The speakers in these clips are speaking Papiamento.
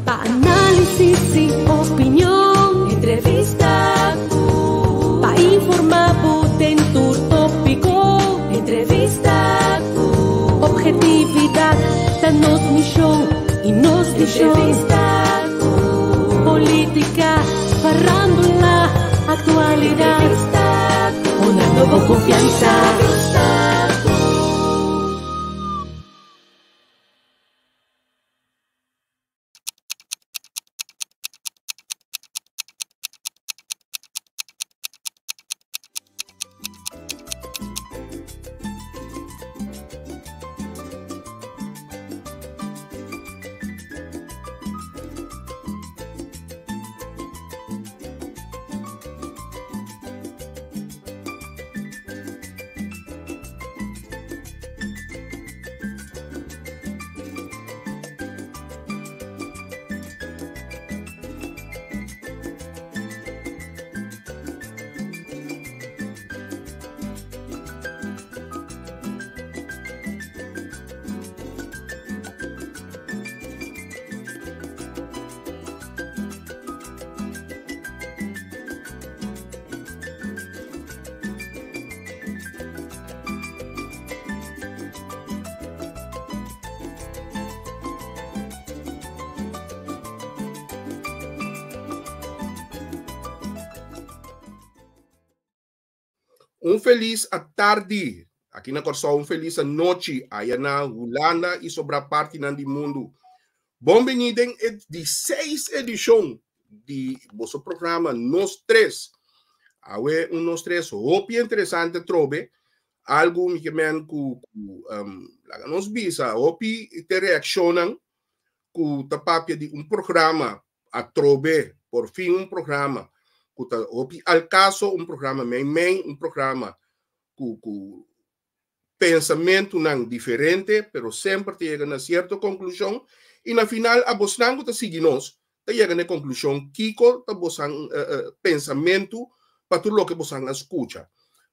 Pa análisis y opinión, entrevista ku. Pa informá bo den tur tópiko, entrevista ku. Objetividat ta nos mishon i nos vishon. Entrevista ku. Polítika, farándula, aktualidat. Entrevista ku. Honrando bo konfiansa. Entrevista ku. Un felis atardi aki na Kòrsou, un felis anochi aya na Hulanda i sobra partinan di mundu. Bon bini den e di seis edishon di boso programa Nos Tres. Awe un Nos Tres hopi interesante atrobe. Algu mi ke men ku ku laga nos bisa hopi te reakshonnan ku ta papia di un programa atrobe, por fin un programa ku ta hopi al kaso, un programa mei mei, un programa ku ku pensamentunan diferente, pero semper ta yega na sierto konklushon i na final abosnan ku ta sigui nos ta yega na e konklushon kiko ta bosan pensamentu pa tur loke bosan a skucha.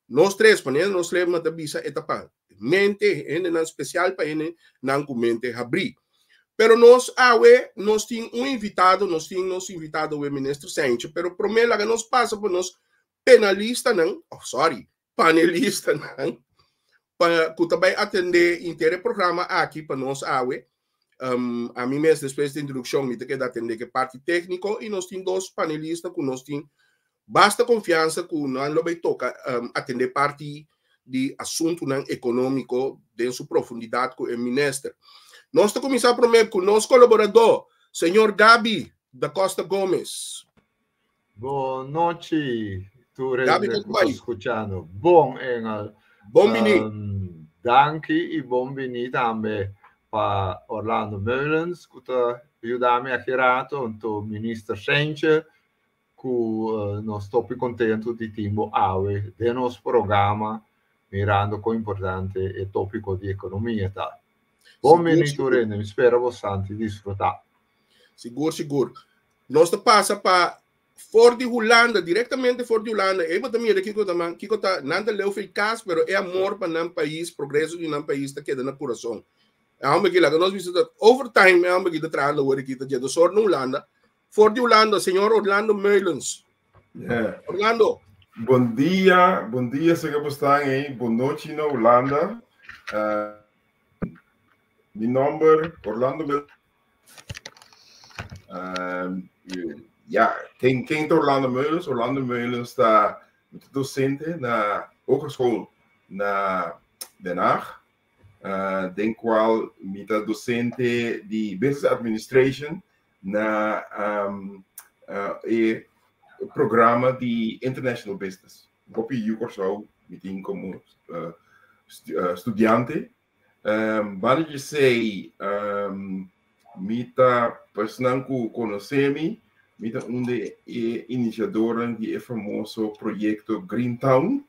Nos tres, manera nos lema ta bisa, e ta pa mente, hendenan spesial pa hendenan ku mente habrí. Pero nos awe nos tin un invitado, nos tin nos invitado awe Minister Sentje, pero promé laga nos pasa pa nos penalistanan, oh sorry, panelistanan, pa ku ta bai atendé inter e programa aki pa nos awe. Um, ami mes despues di introdukshon mi ta keda atendé ku e parti tékniko i nos tin dos panelista ku nos tin basta konfiansa ku nan lo bai toka um, atendé parti di asuntunan ekonómiko den su profundidat ku e minister. Nos ta kuminsá promé ku nos kolaboradó, señor Gaby da Costa Gomez. Bon nochi, tur Gaby, hende kon ku ta bai? skuchando. Bon, Engel. Bon biní. Danki i bon biní tambe pa Orlando Meulens ku ta yuda mi aki rato, anto Minister Sentje ku nos ta hopi kontentu di tin bo awe den nos programa mirando kon importante e topiko di ekonomia ta. Bon Sigur, bini tur sigur. hende, mi spera bo santi disfrutá. Sigur, sigur. Nos ta pasa pa For di Hulanda, direktamente for di Hulanda, e bo ta mira kiko ta man, kiko ta, nan ta leu fi kas, pero e amor pa nan pais, progreso di nan pais ta keda na kurason. E homber aki laga nos bisa dat overtime e homber aki ta trahando awor aki ta dje 2 or na Hulanda. For di Hulanda, señor Orlando Meulens. Yeah. Orlando. Bon dia, bon dia, señor Bostan, eh. Bon nochi na Hulanda. Mi nomber Orlando Meulens. Ja, ken ta Orlando Meulens? Orlando Meulens ta docente na hogeschool na Den Haag, den cual mi ta docente di Business Administration na e programa di International Business. Hopi yu Kòrsou mi tin komo studiante. Banda di esei, mi ta pa esnan ku konosé mi, mi ta un di e inisiadornan di e famoso proyekto Green Town,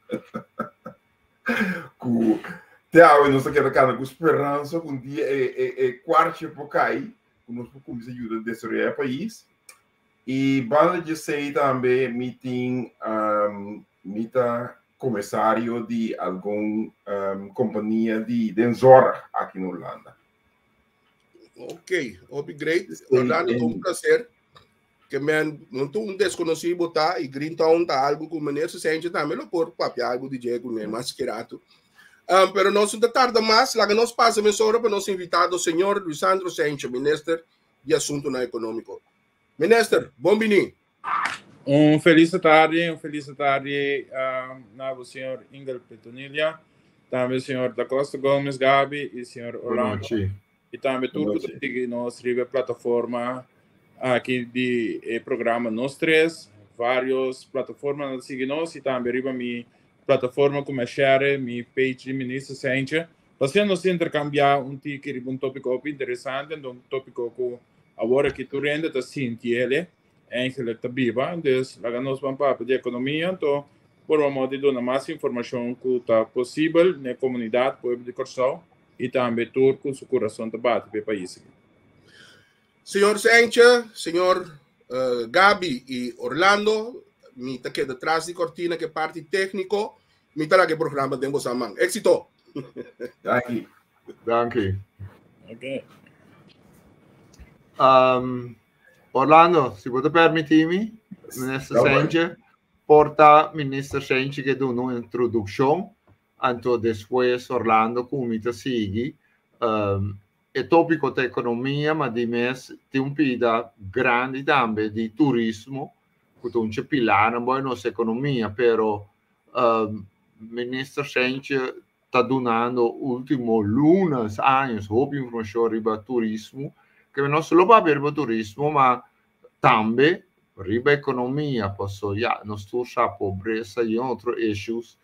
ku te awe nos ta keda kana ku speransa ku un dia e kwartje por kai, ku nos por kuminsá yuda desaroyá e pais. I banda di esei tambe mi tin mi ta komisario di algun kompania di den zorg aki na Hulanda. Ok, hopi great. Orlando, un placer. Ke men, no tu un desconocí bo ta y Green Town ta algo ku meneer Sesentje tambe lo por papia algo di dje ku ne mas que rato. Pero nos no ta tarda mas, laga nos pasa mesora pa nos invitado, señor Ruisandro Cijntje, minister di Asuntonan Económico. Minister, bon bini. Un felis tardi, un felis tardi na bo señor Ingel Petonilia, tambe señor Da Costa Gomez Gabi y señor Orlando. Y tambe tur ku ta sigui nos riba e plataforma aki di e programa Nos Tres. Varios plataforma ta sigui nos y tambe riba mi plataforma ku mi a share, mi page di Minister Cijntje. Pa asina nos intercambia un tiki riba un topico hopi interesante, un topico ku awor aki tur hende ta sinti ele, eigenlijk ta biba. Dus laga nos ban papia di economia, anto por vamos di duna mas informacion ku ta posibel na e comunidad, pueblo di Kòrsou, y tambe tur ku su kurason ta bati pa e pais aki. Señor Cijntje, señor Gaby y Orlando, mi ta keda tras di cortina ku e parti técnico, mi ta laga e programa den boso man. Éxito! Danki. Danki. Ok. Orlando, si bo ta permití mi, Minister Cijntje, por ta Minister Cijntje ke duna un introdukshon, anto despues Orlando ku mi ta sigui. E tópiko ta ekonomia, ma di mes tin un pida grandi tambe di turismo, ku ta un dje pilarnan bo di nos ekonomia, pero Minister Cijntje ta dunando último lunas, años, hopi informashon riba turismo, ke no solo papia riba turismo, ma tambe riba ekonomia, paso ya, nos tur sa pobresa i otro issues,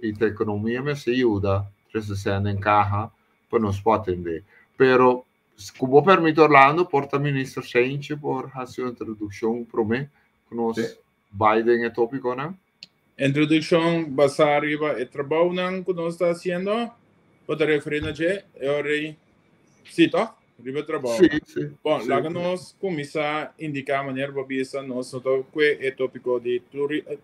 i ta ekonomia mester yuda trese sèn den kaha pa nos por atendé. Pero, ku bo permit Orlando, por ta Minister Cijntje por hasi un introdukshon promé ku nos bai den e tópikonan? Introdukshon basá riba e trabounan ku nos ta hasiendo, bo ta referí na dje? E ora ei, sí tòg? Riba e trabou. Sí, sí. Bon, sí. Laga nos kuminsá indiká manera bo bisa nos no ta kue e tópiko di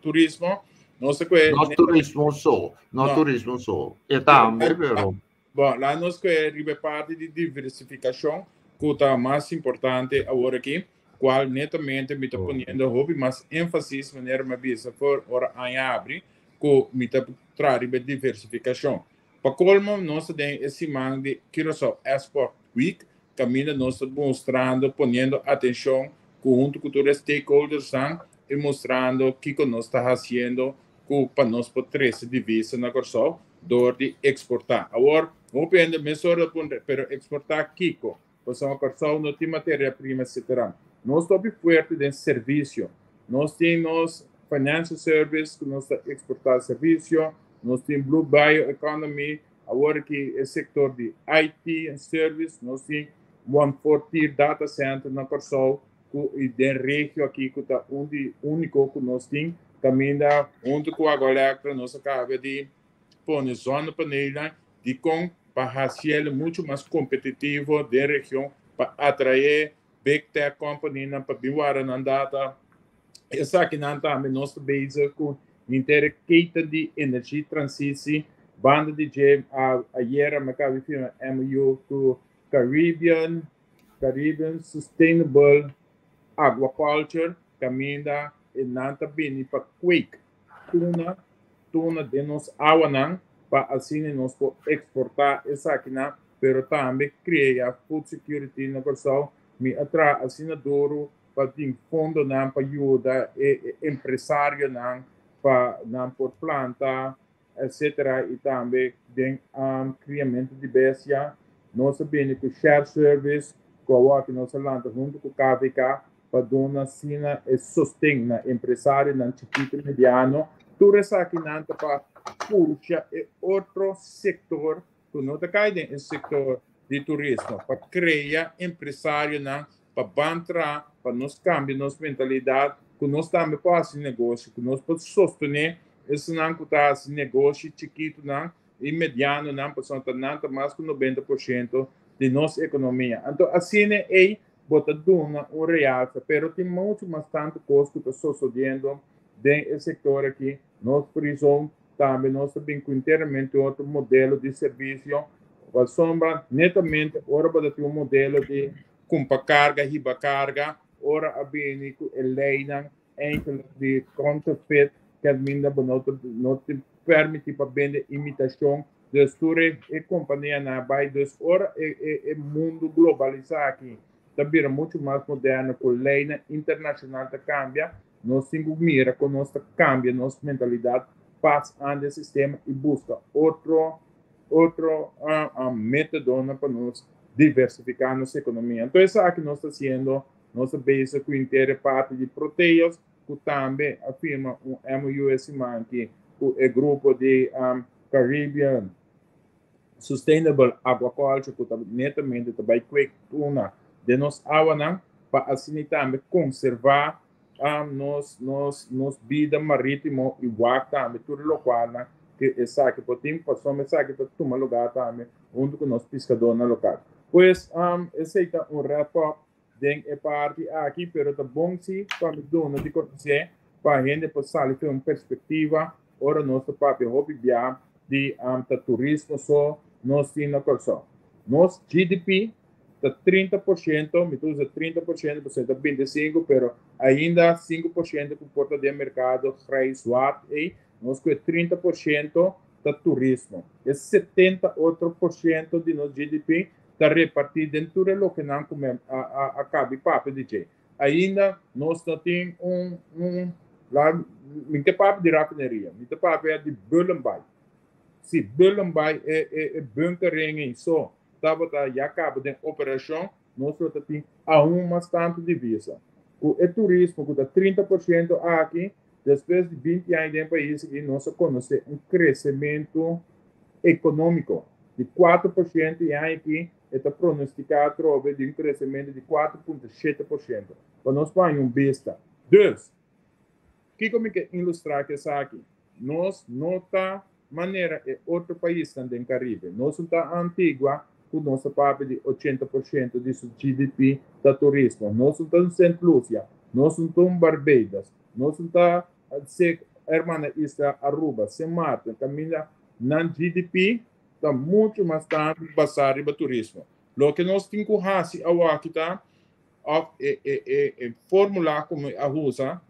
turismo. Nos ta kue No turismo so, no, No. turismo so. E tambe, pero Bon, laga nos kue riba e parti di diversifikashon ku ta mas importante awor aki, kual netamente mi ta poniendo hopi mas énfasis manera mi a bisa for ora aña abri ku mi ta traha riba e diversifikashon. Pa kolmo nos ta den e siman di Curaçao Export Week kaminda nos ta mostrando, poniendo atenshon ku huntu ku tur e stakeholdersnan i mostrando kiko nos ta hasiendo ku pa nos por trese divisa na Kòrsou dor di eksportá. Awor, hopi hende mesora ta puntra, pero eksportá kiko? Pasobra Kòrsou no tin materia prima etcetera. Nos ta hopi fuerte den servisio. Nos tin nos financial service ku nos ta eksportá servisio, nos tin blue bio economy, awor aki e sektor di IT en service, nos tin one forty data center na Kòrsou ku i den regio aki ku ta un di úniko ku nos tin kaminda huntu ku Aqualectra nos a kaba di pone zonnepaneelnan dikon pa hasiel muchu mas kompetitivo den region pa atraé big tech companynan pa bin wara nan data. Esakinan tambe nos ta bezig ku henter e keten di energietransitie. Banda di dje, ayera mi a kaba di firma MOU ku Caribbean, Caribbean Sustainable Aquaculture, kaminda e nan ta bini pa kweek tuna, tuna den nos awanan pa asina nos por eksportá esakinan, pero tambe krea food security na Kòrsou. Mi a traha asina duru pa tin fondonan pa yuda e empresarionan pa nan por planta etcetera y tambe den criamento di bestia. Nos a bini cu shared service cu awor aki nos a lanta hunto cu KVK pa duna asina e sosten na empresarionan chikito y mediano. Tur esakinan ta pa pusha e otro sector cu no ta cay den e sector di turismo, pa crea empresarionan pa ban traha, pa nos cambia nos mentalidad cu nos tambe por haci negoshi, cu nos por sostene esunnan cu ta haci negoshi chikitonan y medianonan, pasobra ta nan ta mas cu 90% di nos economia. Anto asina ey bo ta duna un realsa, pero tin mucho mas tanto cos cu ta sosodiendo den e sector aki. Nos prizon tambe nos ta bin cu enteramente otro modelo di servicio, pasobra netamente ora bo ta tin un modelo di cumpra carga, hiba carga, ora a bini cu e leynan eigenlijk di counterfeit, caminda bo no ta permiti pa bende imitacion, dus tur e companianan a bay. Dus ora e mundo globalisa aki ta bira mucho mas moderno cu leynan internacional ta cambia, nos tin cu mira con nos ta cambia nos mentalidad pas aan den sistema y busca otro metodonan pa nos diversifica nos economia. Entonces esaki nos ta haciendo, nos ta bezig cu henter e parti di Proteus, cu tambe a firma un MOU e siman aki cu e grupo di Caribbean Sustainable Aquaculture, cu ta netamente ta bay kweek tuna den nos awanan, pa asina tambe conserva nos bida maritimo y wak tambe tur locualnan cu esaki por tin, pasobra esaki ta tuma lugar tambe hunto cu nos piscadornan local. Pues esey ta un wrap up den e parti aki, pero ta bon si pa mi duna di conoce pa hende por sali cu un perspectiva ora nos ta papia hopi bia di ta turismo so nos tin na Kòrsou. Nos GDP ta 30%, mi ta usa 30% pasobra ta 25, pero ainda 5% ku por ta den merkado grijs, zwart ei, nos ku e 30% ta turismo. E 70 otro por ciento di nos GDP ta reparti den tur e lokenan ku mi a kabi papia di dje. Ainda nos no tin un la, mi ta papia di rafineria, mi ta papia di Bullenbaai. Si Bullenbaai e bunkering ei so tabata ya kaba den operashon, nos lo ta tin aun mas tantu divisa. Ku e turismo ku ta 30% aki, despues di 20 aña den pais aki nos a konosé un kresementu ekonómiko di 4% i aña aki e ta pronostiká atrobe di un kresementu di 4.7%. Pa nos por haña un bista. Dus, kiko mi ke ilustrá ku esaki? Nos no ta manera e otro paisnan den Karibe. Nos no ta Antigua ku nos ta papia di 80% di su GDP ta turismo. Nos no ta un Sint Lucia, nos no ta un Barbados, nos no ta hermana isla Aruba, Sint Maarten, kaminda nan GDP ta mucho mas tantu basá riba turismo. Loke nos tin ku hasi awaki ta, òf e fórmula ku mi a usa,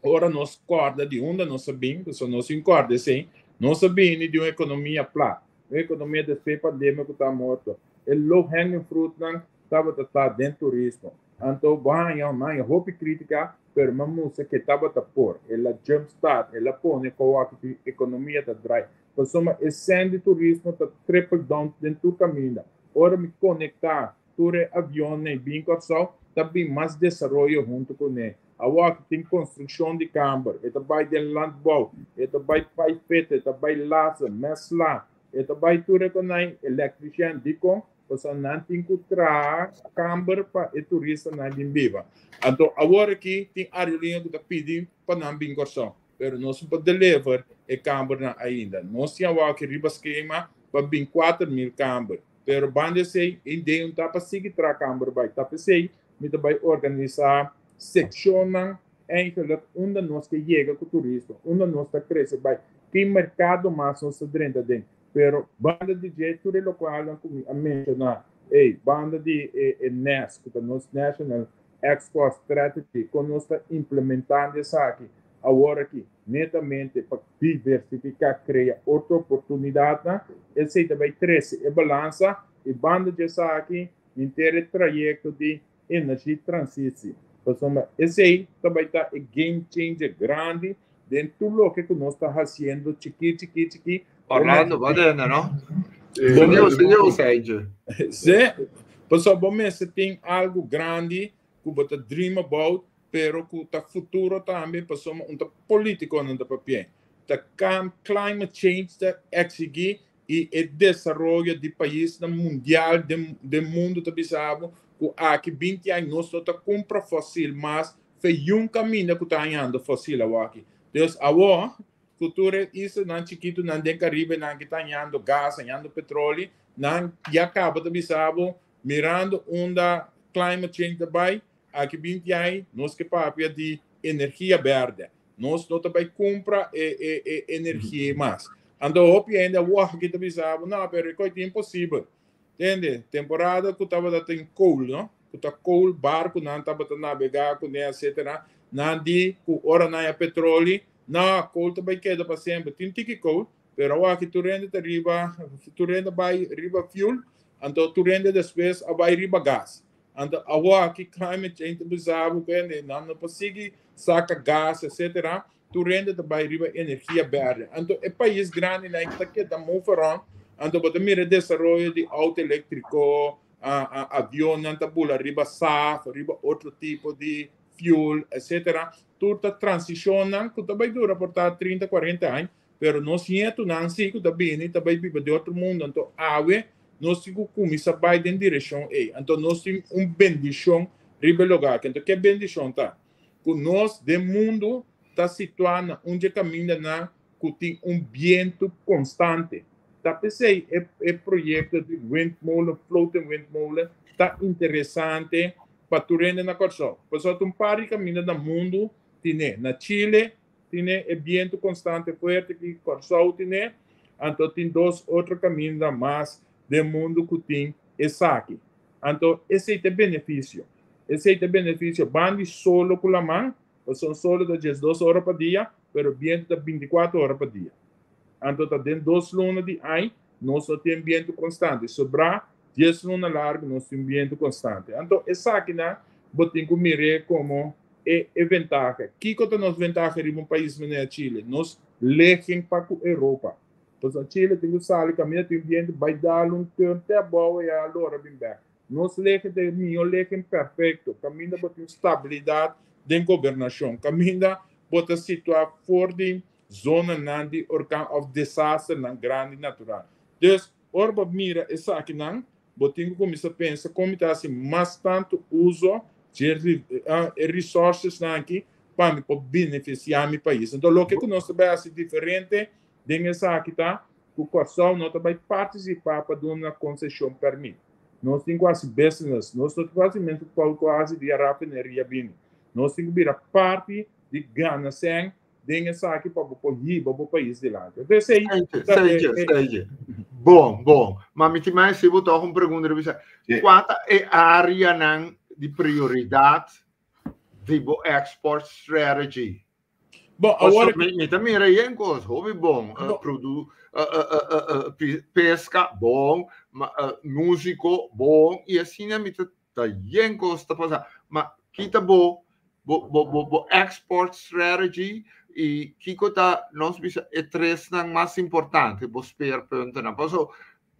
ora nos kòrda di unda nos a bin, pasobra nos tin kòrda esei, nos a bini di un ekonomia plat, un ekonomia despues pandemia ku ta morto. E low hanging fruitnan tabata ta den turismo. Anto bo haña, mi haña hopi krítika, pero mi a mustra ke tabata por. El a jump start, el a pone kòwaki ku ekonomia ta drai. Pasobra e sèn di turismo ta triple down den tur kaminda. Ora mi konektá tur e avionnan i bin Kòrsou, ta bin mas desaroyo huntu kuné. Awor tin konstrukshon di kamber, e ta bai den landbouw, e ta bai paipfit, e ta bai laser, mèslá, e ta bai tur e konai, elektrisian. Dikon? Pasobra nan tin ku traha kamber pa e turistanan bin biba. Anto awor aki tin aerolínea ku ta pidi pa nan bin Kòrsou, pero nos no por deliver e kambernan ainda. Nos tin awor aki riba skema pa bin 4000 kamber, pero banda esei e idea no ta pa sigui traha kamber bai. Ta p'esei mi ta bai organisá sekshonnan. eigenlijk unda nos ke yega ku turismo, unda nos ta krese bai, ki merkado mas nos ta drenta den. Pero banda di dje tur e lokualnan ku mi a menshoná ei, banda di e e NES ku ta nos National Export Strategy, kon nos ta implementando esaki awor aki netamente pa diversifiká, krea otro oportunidatnan, esei ta bai trese e balansa i banda di esaki henter e trayekto di energy transitie. Pasobra esei ta bai ta e game changer grandi den tur loke ku nos ta hasiendo chikí chikí chikí. Orlando, bo tende, no? Señor, señor, Seije. Sí, pasobra bo mester tin algu grandi ku bo ta dream about, pero ku ta futuro tambe, pasobra un ta politikonan ta papia. Ta climate change ta eksigí i e desaroyo di paisnan mundial den den mundu ta bisa bo ku aki binti aña nos no ta kumpra fosil mas fe yun kaminda ku ta hañando fosil awaki. Dus awor ku tur e islanan chikitunan den Karibe nan ki ta hañando gas, hañando petroli, nan ya kaba ta bisa bo mirando unda climate change ta bai, aki binti aña nos ke papia di energia bèrdè. Nos no ta bai kumpra e e e energia mas. Anto hopi hende a wak aki ta bisa bo, no, pero e koi ta imposibel. Tende, temporada ku tabata tin coal, no? Ku ta coal, barkunan tabata nabegá kuné, etcetera. Nan di ku ora nan ya petroli, no, coal ta bai keda pa semper. Tin tiki coal, pero awor aki tur hende ta riba, tur hende bai riba fuel, anto tur hende despues a bai riba gas. Anto awor aki climate change ta bisa bo ku nan no por sigui saka gas etcetera, tur hende ta bai riba energia berde. Anto e pais grandinan ta keda move around, anto bo ta mira desaroyo di auto electrico, avionnan ta bula riba saf, riba otro tipo di fuel etcetera. Tur ta transicionnan ku ta bai dura por ta 30, 40 aña, Pero nos nietunan si ku ta bini ta bai biba den otro mundu. Anto awe nos tin ku kuminsá bai den direkshon ei. Anto nos tin un bendishon riba e lugá aki. Anto ke bendishon ta? Ku nos den mundu ta situá na un dje kamindanan ku tin un bientu konstante. Ta p'esei e e proyekto di windmolen, floating windmolen, ta interesante pa tur hende na Kòrsou. Pasobra ta un par di kaminda na mundu tine. Na Chile Tine e bientu konstante fuerte ki Kòrsou tine, anto tin dos otro kaminda mas den mundu ku tin esaki. Anto esei ta e benefisio. Esei ta e benefisio ban di solo ku laman, pasobra solo ta diesdos ora pa dia, pero bientu ta bintikuater ora pa dia. Anto ta den dos luna di ai nos no tin bientu konstante, sobrá dies luna largu nos tin bientu konstante. Anto esakinan bo tin ku mir'é komo e e ventaha. Kiko ta nos ventaha riba un pais manera Chile? Nos legen pa ku Europa. Pasobra Chile tin ku sali kaminda tin bientu bai dal un turn te abou i a lora bin bek. Nos legen ta e mihó legen perfekto, kaminda bo tin stabilidat den gobernashon, kaminda bo ta situá for di zonanan di orkan òf desasternan grandi natural. Dus, ora bo mira esakinan, Bo tin ku kuminsá pensa kon mi ta hasi mas tantu uso dje e resourcesnan aki pa mi por benefisiá mi pais. Enton loke ku nos ta bai hasi diferente den esaki ta ku Kòrsou no ta bai partisipá pa duna konseshon pèrmit. Nos tin ku hasi business, nos no tin ku hasi mentu ku hasi di a rafineria bini. Nos tin ku bira parti di gana sèn den esaki pa bo por hiba bo pais dilanti. Entonces, esei ta e, e, e. Bon, bon. Ma mi tin mai si bo toch un pregunta di bisa. Sí. Kua ta e areanan di prioridad di bo export strategy? Bon, awor mi, mi ta mira yen kos, hopi bon. Uh, produ, uh, uh, uh, uh, pesca, bon. Ma, uh, músico, bon. I asina mi ta Ta yen kos ta pasa. Ma ki ta bo bo bo bo bo export strategy i kiko ta nos bisa e tresnan mas importante, bo speerpuntennan? Paso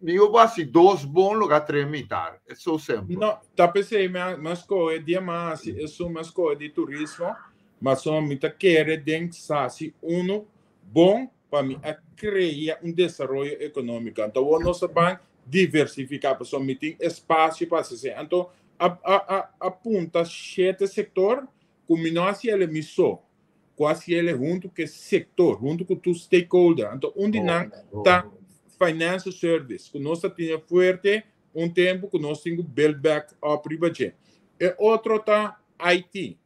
mi bo hasi dos bon lo ga tres mitar. It's so simple. No, ta p'esei mi a mi a skohe dia mi a hasi esun mi a skohe di turismo, ma so mi ta kere den sa si uno bon pa mi a krea un desaroyo ekonómiko. Anto awor nos a ban diversifiká pasobra mi tin espasio pa hasi esei. Anto a a a a punta shete sektor ku mi no hasi el mi so, ku hasi el huntu ku e sektor, huntu ku tur stakeholder. Anto un di nan ta financial service ku nos ta tene fuerte un tempu ku nos tin ku build back up riba dje. E otro ta IT.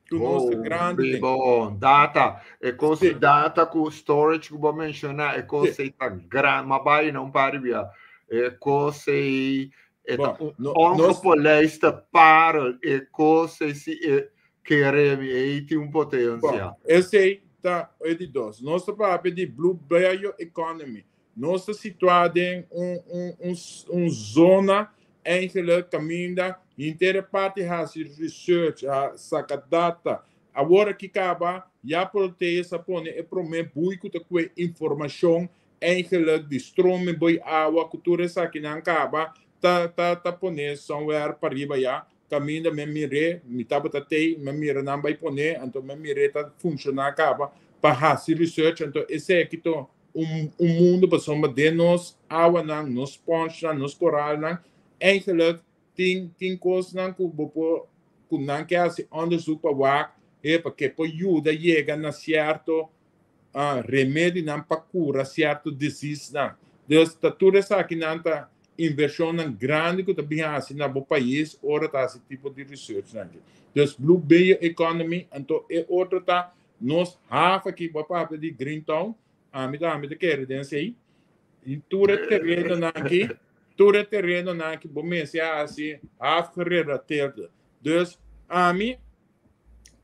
Ku nos ta grandi den. Bon, data. E kos sí. Data ku storage ku bo menshoná, e kos ei ta gran, ma bai na un par di bia. E kos ei e ta un no, ongepolijste parel. E kos ei si e kere mi, ei tin un potensia. Bon, esei ta e di dos. Nos ta papia di Blue Bio Economy. Nos ta situá den un, un, un, un zona eigenlijk kaminda henter e parti hasi research, a saka data. Awor aki kaba ya Proteus a pone e promé bui ku ta kue informashon eigenlijk di stromen boi awa ku tur esakinan kaba ta ta ta pone somewhere pariba ya kaminda mi a mir'é, mi tabata tei, mi a mira nan bai pone, anto mi a mir'é ta funshoná kaba pa hasi research, anto esei aki to un un mundu pasobra den nos awanan, nos spongenan, nos koralnan, eigenlijk tin tin kosnan ku bo por ku nan ke hasi onderzoek pa wak he pa ke por yuda yega na sierto remedionan pa kura sierto diseasenan. Dus ta tur esakinan ta invershonnan grandi ku ta bin hasi na bo pais ora ta hasi tipo di researchnan aki. Dus Blue Bio Economy, anto e otro ta Nos haf aki bo a papia di Green Town, ami tambe ta kere den esei. I tur e terenonan aki, tur e terenonan aki bo mester hasi haf gerelateerde. Dus ami,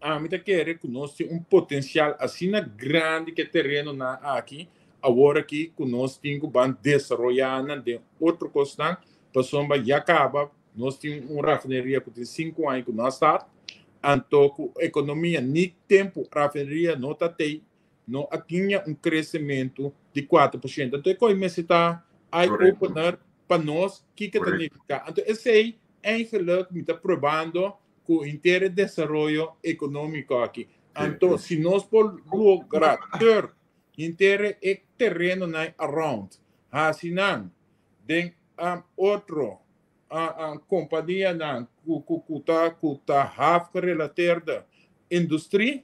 ami ta kere ku nos tin un potensial asina grandi ku e terenonan aki, awor aki ku nos tin ku ban desaroyá nan den otro kosnan, pasobra ya kaba Nos tin un rafineria ku tin sinku aña ku no a start, anto ku ekonomia ni tempu rafineria no ta tei, no a tinha un kresementu di 4%. Anto e koi mester ta eye opener pa nos kiko ta nifiká. Anto esei eigenlijk mi ta probando ku henter e desaroyo ekonómiko aki. Anto si nos por logra tur henter e terenonan around hasi nan den otro kompanianan ku ta ku ta haf gerelateerde industrie,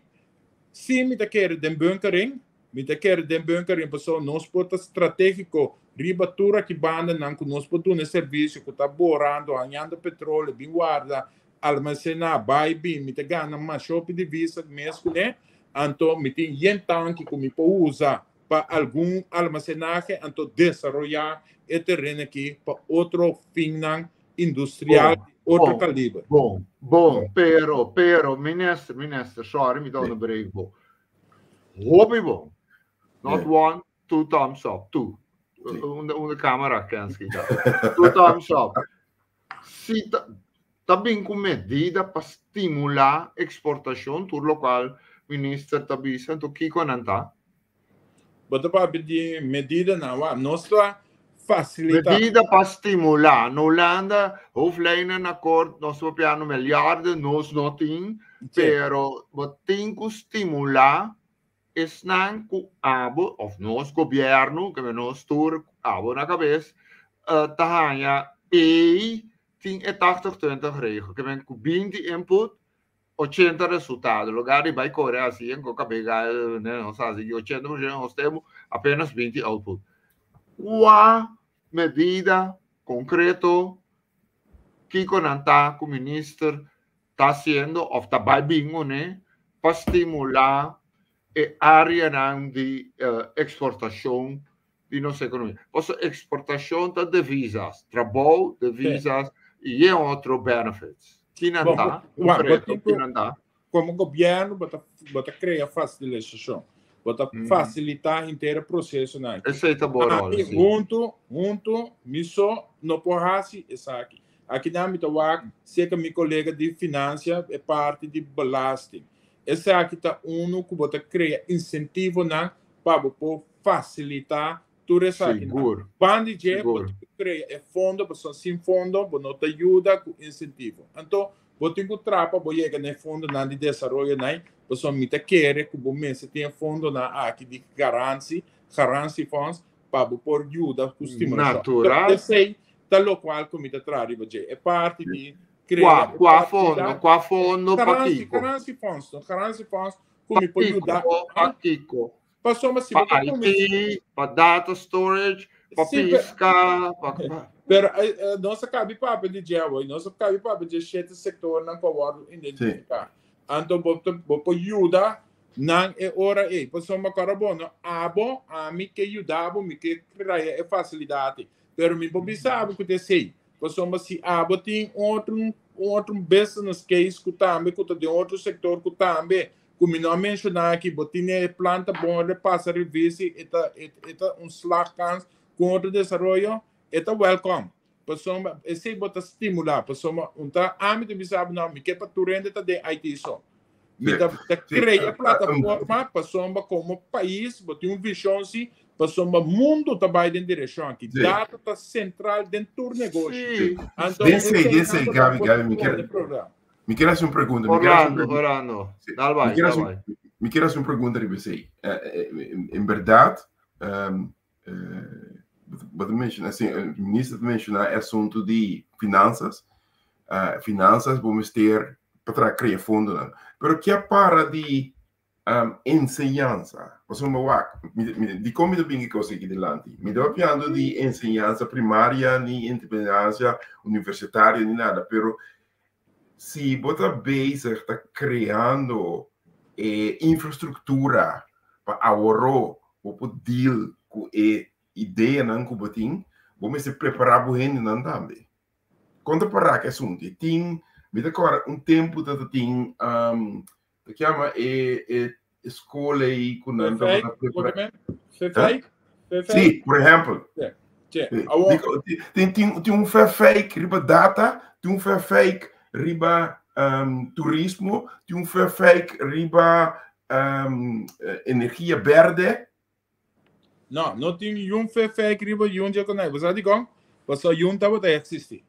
si mi ta kere den bunkering, mi ta kere den bunkering pasobra nos por ta strategiko riba tur aki bandanan ku nos por duna e servisio ku ta borando, hañando petroleo, bin warda, almasená, bai bin, mi ta gana masha hopi divisa mes kuné, anto mi tin yen tanki ku mi por usa pa algun almacenahe anto desaroyá e tereno aki pa otro finnan industrial di otro kaliber. Bon, bon, pero, pero, minister, minister, sorry mi ta onderbreek bo. Hopi bon. Not one, two thumbs up, two. Unda, unda camera Kenski ta? Two thumbs up. Si ta, ta bin ku medida pa stimulá eksportashon, tur lokual minister ta bisa, anto kiko nan ta? Bo ta papia di medidanan, wak, nos ta fasilitá. Medida pa stimulá. Na Hulanda, hoofdlijnenakkoord, nos ta papiando miljarden, nos no tin, pero bo tin ku stimulá esnan ku abo of nos gobièrnu, ke nos tur abo na kabes, ta haña ei tin e tachtig twintig regel, ke men ku 20 input, 80 resultado. Lugar di bai kore hasi en ku kabega, nos hasi di 80% nos temo apenas 20 output. Kua medida konkreto kiko nan ta ku minister ta hasiendo of ta bai bin kuné pa stimulá e áreanan di eksportashon di nos ekonomia? Pasobra eksportashon ta divisas, trabou, divisas i e otro benefits. Kinan ta? Konkreto, kinan ta? Komo gobièrnu bo ta bo ta krea fasilisashon, bo ta fasilitá henter e prosesonan aki. Esei ta bo ròl, si. Huntu, huntu, mi so no por hasi esaki. Akinan mi ta wak serka mi kolega di finansia e parti di belasting. Esaki ta unu ku bo ta krea insentivonan pa bo por fasilitá tur esakinan. Sigur. Ban di dje bo Sigur. tin ku krea e fondo pasobra sin fondo bo no ta yuda ku insentivo. Anto bo tin ku traha pa bo yega na e fondonan di desaroyonan pasobra mi ta kere ku bo mester tin e fondonan aki di garansi, garantiefonds, pa bo por yuda ku stimulashon. Natural. Esei ta lokual ku mi ta traha riba dje. E parti di krea Kua, kua fondo? Kua fondo pa kiko? Garantiefonds, no? Garantiefonds ku mi por yuda. Pa kiko? Pasobra si Pa bo ta kuminsá. IT, pa data storage, pa Sí, pero, piska, pa, pa. pero nos a kabi papia di dje awor, nos a kabi papia di e shete sektornan ku a wòrdu identifiká. Anto bo bo por yuda nan e ora ei. Pasobra kòrda bo no, abo, ami ke yuda bo, mi ke krea e fasilidat ei. Pero mi por bisa bo ku ta esei. Pasobra si abo tin otro un otro business case ku tambe ku ta den otro sektor ku tambe ku mi no a menshoná aki, bo tin e plan ta bon repasa revisi, e ta e ta un slagkans ku otro desaroyo, e ta welkom. Pasobra esei bo ta stimulá. Pasobra un ta ami ta bisa bo no, mi ke pa tur hende ta den IT so. Mi ta ta krea plataforma pasobra komo pais bo tin un vishon si, pasobra mundu ta bai den direkshon aki. Data ta sentral den tur negoshi. Anto Den esei, den esei, Gaby, Gaby, mi kier, mi kier hasi un pregunta. Mi kier hasi un Orlando, pregunta. Orlando, Sí. dal Mi bai, kier dal hasi un, bai. mi kier hasi un pregunta riba esei. En bèrdat, bo ta menciona, sí, e minister ta menciona e asunto di finanzas. Finanzas bo mester pa traha crea fondonan. Pero ke a para di enseñansa? Pasobra mi wak, dikon mi ta bin e kos aki dilanti? Mi ta papiando di enseñansa primaria ni enseñansa universitario ni nada, pero si bo ta bezig ta creando e infrastructura pa aworó bo por deal cu e ideanan cu bo tin, bo mester prepara bo hendenan tambe. Con ta para cu e asunto? E tin, mi ta corda un tempo ta tin, ta yama e e school ei cu nan tabata prepara. Sí, por ehempel. Tin, tin, tin un fake riba data, tin un fake riba turismo, tin un fake riba energia berde. No, no tin yun fake riba yun dje konai. Bo sa dikon? Pasobra yun tabata existi.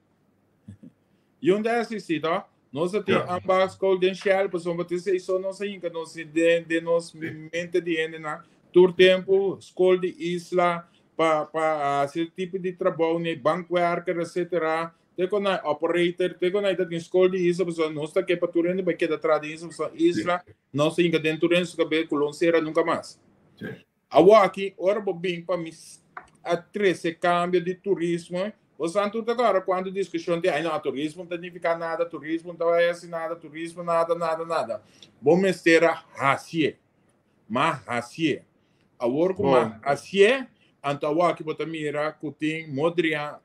Yun ta existi, to? Nos a tin ambachtsschool den Shell, pasobra te sei so nos a hinka nos den, den nos mente di hendenan. Tur tempu, skol di isla, pa, pa hasi tipo di trabou ne, bankwerker, etcetera. Te kon na operator, te kon na ta tin skol di isla, pasobra nos ta ke pa tur hende bai keda traha den isla, pasobra isla nos a hinka den tur hende su kabes ku lo sera nunka mas. Awor aki, ora bo bin pa mi a trese kambio di turismo, bo sa tur ta kòrda kuantu diskushon tin, ai no, turismo no ta nifiká nada, turismo no ta bai hasi nada, turismo nada, nada, nada. Bo mester a hasié, ma hasié. Awor ku ma hasié, anto awor aki bo ta mira ku tin modrian,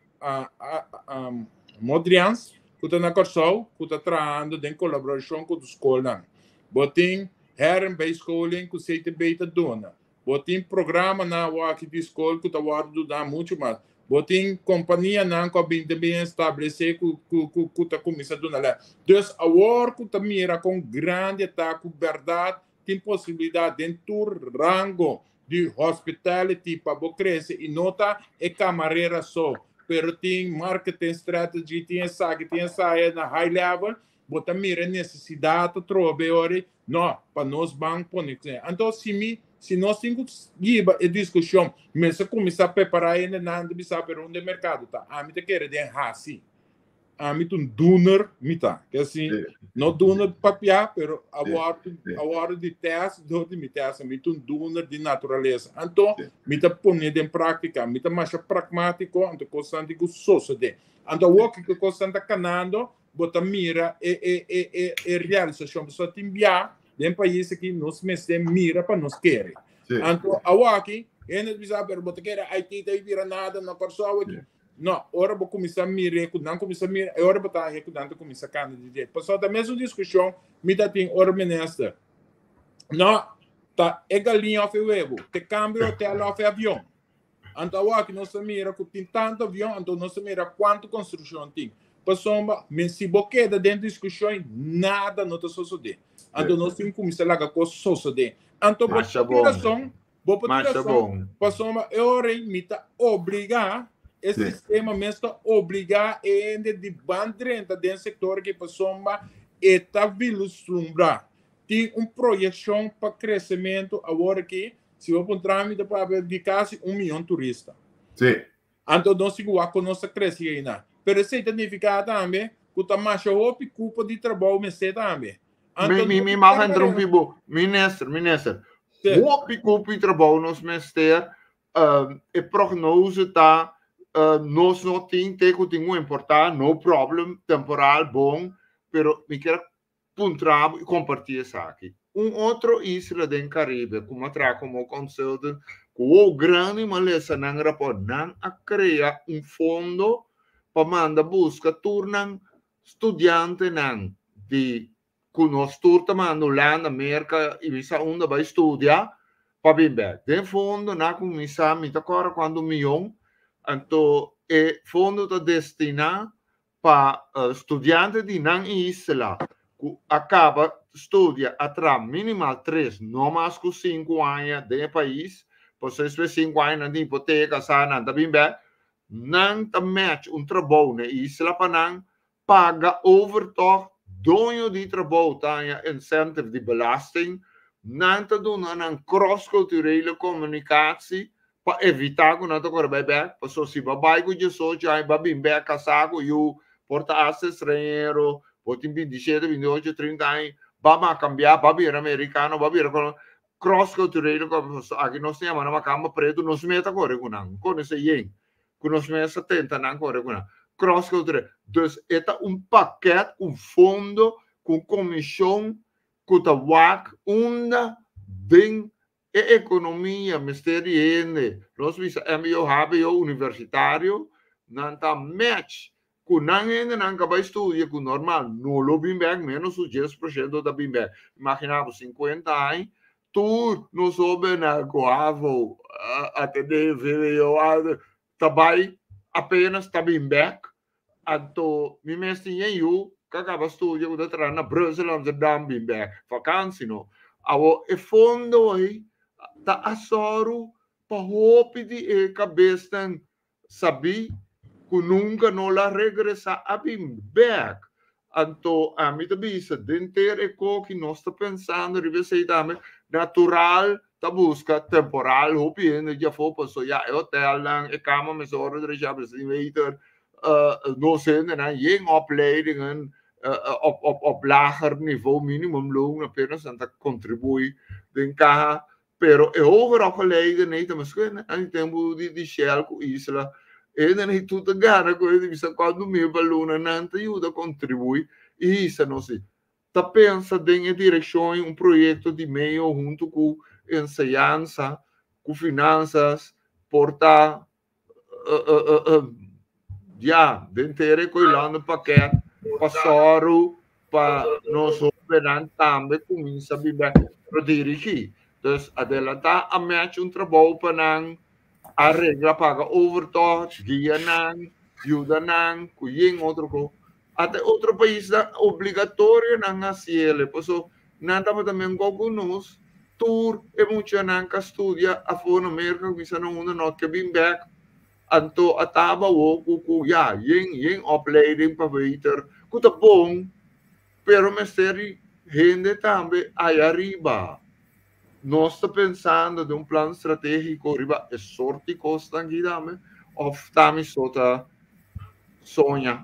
modrians ku ta na Kòrsou ku ta trahando den kolaborashon ku skolnan. Bo tin Herenbijscholing ku CTB ta duna. Bo tin programanan awor aki di skol ku ta wòrdu duná muchu mas. Bo tin kompanianan ku a bin ta bin establesé ku ku ku ku ta kuminsá duna lès. Dus awor ku ta mira kon grandi ta ku bèrdat tin posibilidat den tur rango di hospitality pa bo krese i no ta e kamarera so, pero tin marketing strategy, tin esaki, tin esaya na high level. Bo ta mira e nesesidat atrobe ora no, pa nos ban pone. Anto si mi, si nos tin ku yiba e diskushon, mester kuminsá prepará hendenan ta bisa pero unda e merkado ta. Ami ta kere den hasi. Ami ta un doener mi ta. Ke si no doener papiá, pero a wòrdu a wòrdu di tèst dor di mi tèst. Mi ta un doener di naturalesa. Anto mi ta pone den práktika. Mi ta masha pragmátiko, anto kosnan tin ku sosodé. Anto awor ku kosnan ta kanando, bo ta mira e e e e e realisashon. Pasobra tin bia den pais aki nos mester mira pa nos kere. Sí. Anto awaki hende ta bisa pero bo ta kere IT ta bira nada na Kòrsou aki. No, ora bo kuminsá mira ku nan kuminsá mira e ora bo ta haña ku nan ta kuminsá kanda di dje. Pasobra ta mesun diskushon mi ta tin ora minister. No, ta e galiña òf e webu, te kambio hotel òf e avion. Anto awor nos ta mira ku tin tantu avion, anto nos ta mira kuantu konstrukshon tin. Pasobra men si bo keda den diskushon, nada no ta sosodé. Anto nos tin ku kuminsá laga kos sosodé. Anto bo Masha tin bon. rason, bo por tin Masha rason, bon. pasobra e ora ei mi ta obligá, e Sí. sistema mes ta obligá e hende di ban drenta den sektor aki pasobra e ta vislumbrá. Tin un proyekshon pa kresementu awor aki. Si bo puntra mi ta papia di kasi un miyon turista. Sí. Anto nos tin ku wak kon nos ta krese einan. Pero esei ta nifiká tambe ku ta masha hopi kupo di trabou mester tambe. Mi, Anto mi, no mi tin mag tanta interrumpí bo. Minister, minister. Sí. Hopi kupo di trabou nos mester. E prognose ta nos no tin te ku tin ku importá, no problem, temporal bon, pero mi kier. puntra bo i kompartí esaki. Un otro isla den Karibe ku mi a traha komo consultant ku wou grandi mi a lesa nan rapòrt, nan a krea un fondo pa manda buska tur nan studiantenan di ku nos tur ta manda Hulanda, Merka i mi sa unda bai studia pa bin bèk. Den fondo nan a kuminsá mi ta kòrda kuantu mion, anto e fondo ta destiná pa studiante di nan isla ku a kaba studia a traha minimal tres, no mas ku sinku aña den e pais, pasobra despues sinku aña nan tin hipoteka, sa nan ta bin bèk, nan ta match un trabou na e isla pa nan paga overtocht, doño di trabou ta haña incentive di belasting, nan ta duna nan cross-culturele communicatie pa evitá ku nan ta kore bai bèk, pasobra si bo a bai ku diesocho aña, bo a bin bèk kasá ku yu, por ta hasta estranhero, bo tin bintishete, bintiocho, trinta aña, bo a ban kambiá, bo a bira merikano, bo a bira cross-culturele communicatie, aki nos ta yama nan makamba pretu, nos mes ta kore ku nan, konosé yen. ku nos mes a tenta nan kore ku nan. Cross cultural. Dus e ta un pakèt, un fondo ku un komishon ku ta wak unda den e ekonomia mester di hende. Nos bisa mbo, hbo, universitario, nan ta match ku nan hendenan ka bai studia ku normal no lo bin bèk, ménos ku 10% ta bin bèk. Imaginá bo 50 aña Tur nos hobennan ku havo atendé vwo ta bai apenas ta bin bek. Anto mi mes tin yen yu ku a kaba studia ku ta traha na Brussel, Amsterdam bin bek vakansi no. Awor e fondo ei ta a sòru pa hopi di e kabesnan sabí ku nunka no la regresá a bin bèk. Anto ami ta bisa den ter e koki nos ta pensando riba esei tambe. Natural ta buska temporal hopi hende djafó paso ya e hotelnan, e kama mester ora drecha mester tin waiter, nos hendenan yen opleidingen op op op lager nivo minimumloon apenas nan ta kontribuí den kaha. Pero e hoger opgeleide nee ta misschien aan die tempo di, di Shell ku Isla. E nan ei tur ta gana ku e bisa kuantu mil pa luna nan ta yuda kontribuí i hisa nos i ta pensa den e direkshon un proyekto di meo huntu ku enseñansa ku finansas por ta ya den tere ku e landa pakèt pa sòru pa nos hóbennan tambe kuminsá biba pero dirigí. Dus adelantá a mèch un trabou pa nan a regla paga overtocht, guia nan, yuda nan ku yen otro kos. Ata e otro paisnan obligatorio nan hasi el, paso nan tabata mengó ku nos, tur e muchanan ka studia afó na Merka kuminsá na unda no ke bin bèk, anto a taba awor ku ku ya yen yen opleiding pa beter ku ta bon, pero mester di hende tambe aya riba. Nos ta pensando den un plan stratégiko riba e sort di kosnan aki tambe òf ta mi so ta soña?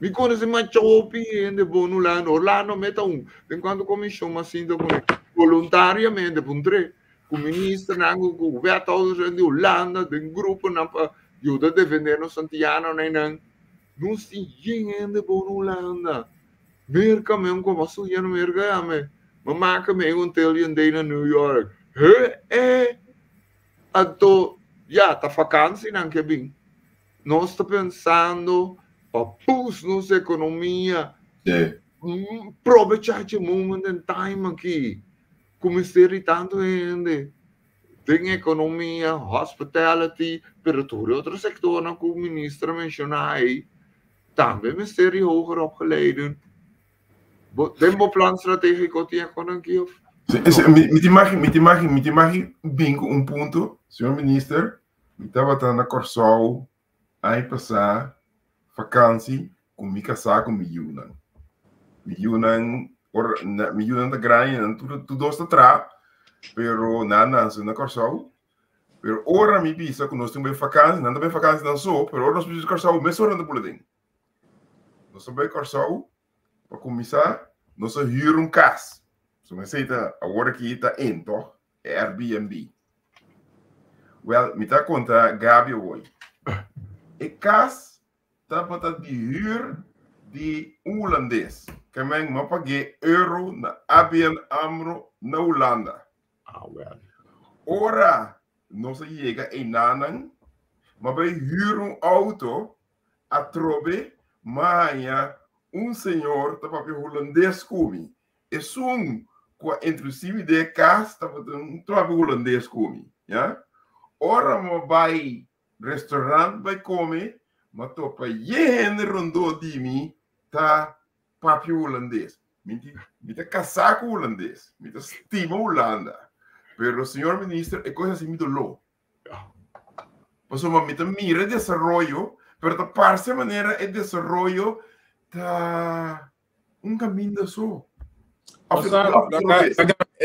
Mi konosé masha hopi hende bon Hulanda. Orlando me ta un. Den kuantu komishon mi a sinta kuné boluntariamente puntr'é ku ministernan ku ku wethouders di Hulanda den gruponan pa yuda defendé nos antianonan einan. Nos tin yen hende bon Hulanda. Merka me un komo a studia na Merka ya me. Mi maka mi un tillion day na New York. He eh! Anto ya ta vakansi nan ke bin. Nos ta pensando pa boost nos ekonomia. Probecha dje moment en time aki ku mester di tantu hende den ekonomia, hospitality, pero tur e otro sektornan ku minister a menshoná ei tambe mester di hoger opgeleiden. Bo, den bo plan strategiko tin e konan aki of? Sí, mi, mi te imagi, mi te imagi, mi te imagi bin ku un punto, señor minister, mi tabata na Kòrsou aña pasá vakansi ku mi kasá ku mi yunan. Mi yunan, ora, na, mi yunan ta grandi, nan tur, tur dos ta tra, pero nan nanse na Kòrsou. Pero ora mi bisa ku nos tin bai vakansi, nan ta bai vakansi nan so, pero ora nos bisa Kòrsou, mesora nan ta bula den. Nos a bai Kòrsou pa kuminsá, nos a hür un kas. So esei ta awor aki ta in, tòg? E Airbnb. Wèl, mi ta konta Gabi awor. E kas tabata di hür di un hulandes. Ke men m'a pag'é euro na ABN AMRO na Hulanda. Ah, well. Ora nos a yega einanan, m'a bai hür un auto, atrobe m'a haña un señor ta papia hulandes ku mi. Esun ku a introducí mi den e kas tabata un ta papia hulandes ku mi, ya. Ora m'a bai restaurant bai kome, m'a topa ye hende rondó di mi ta papia hulandes. Mi ti, mi ta kasá ku hulandes, mi ta stima Hulanda. Pero señor minister, e kos a hasi mi doló. Pasobra mi ta mira e desaroyo, pero ta parse manera e desaroyo ta un kaminda so.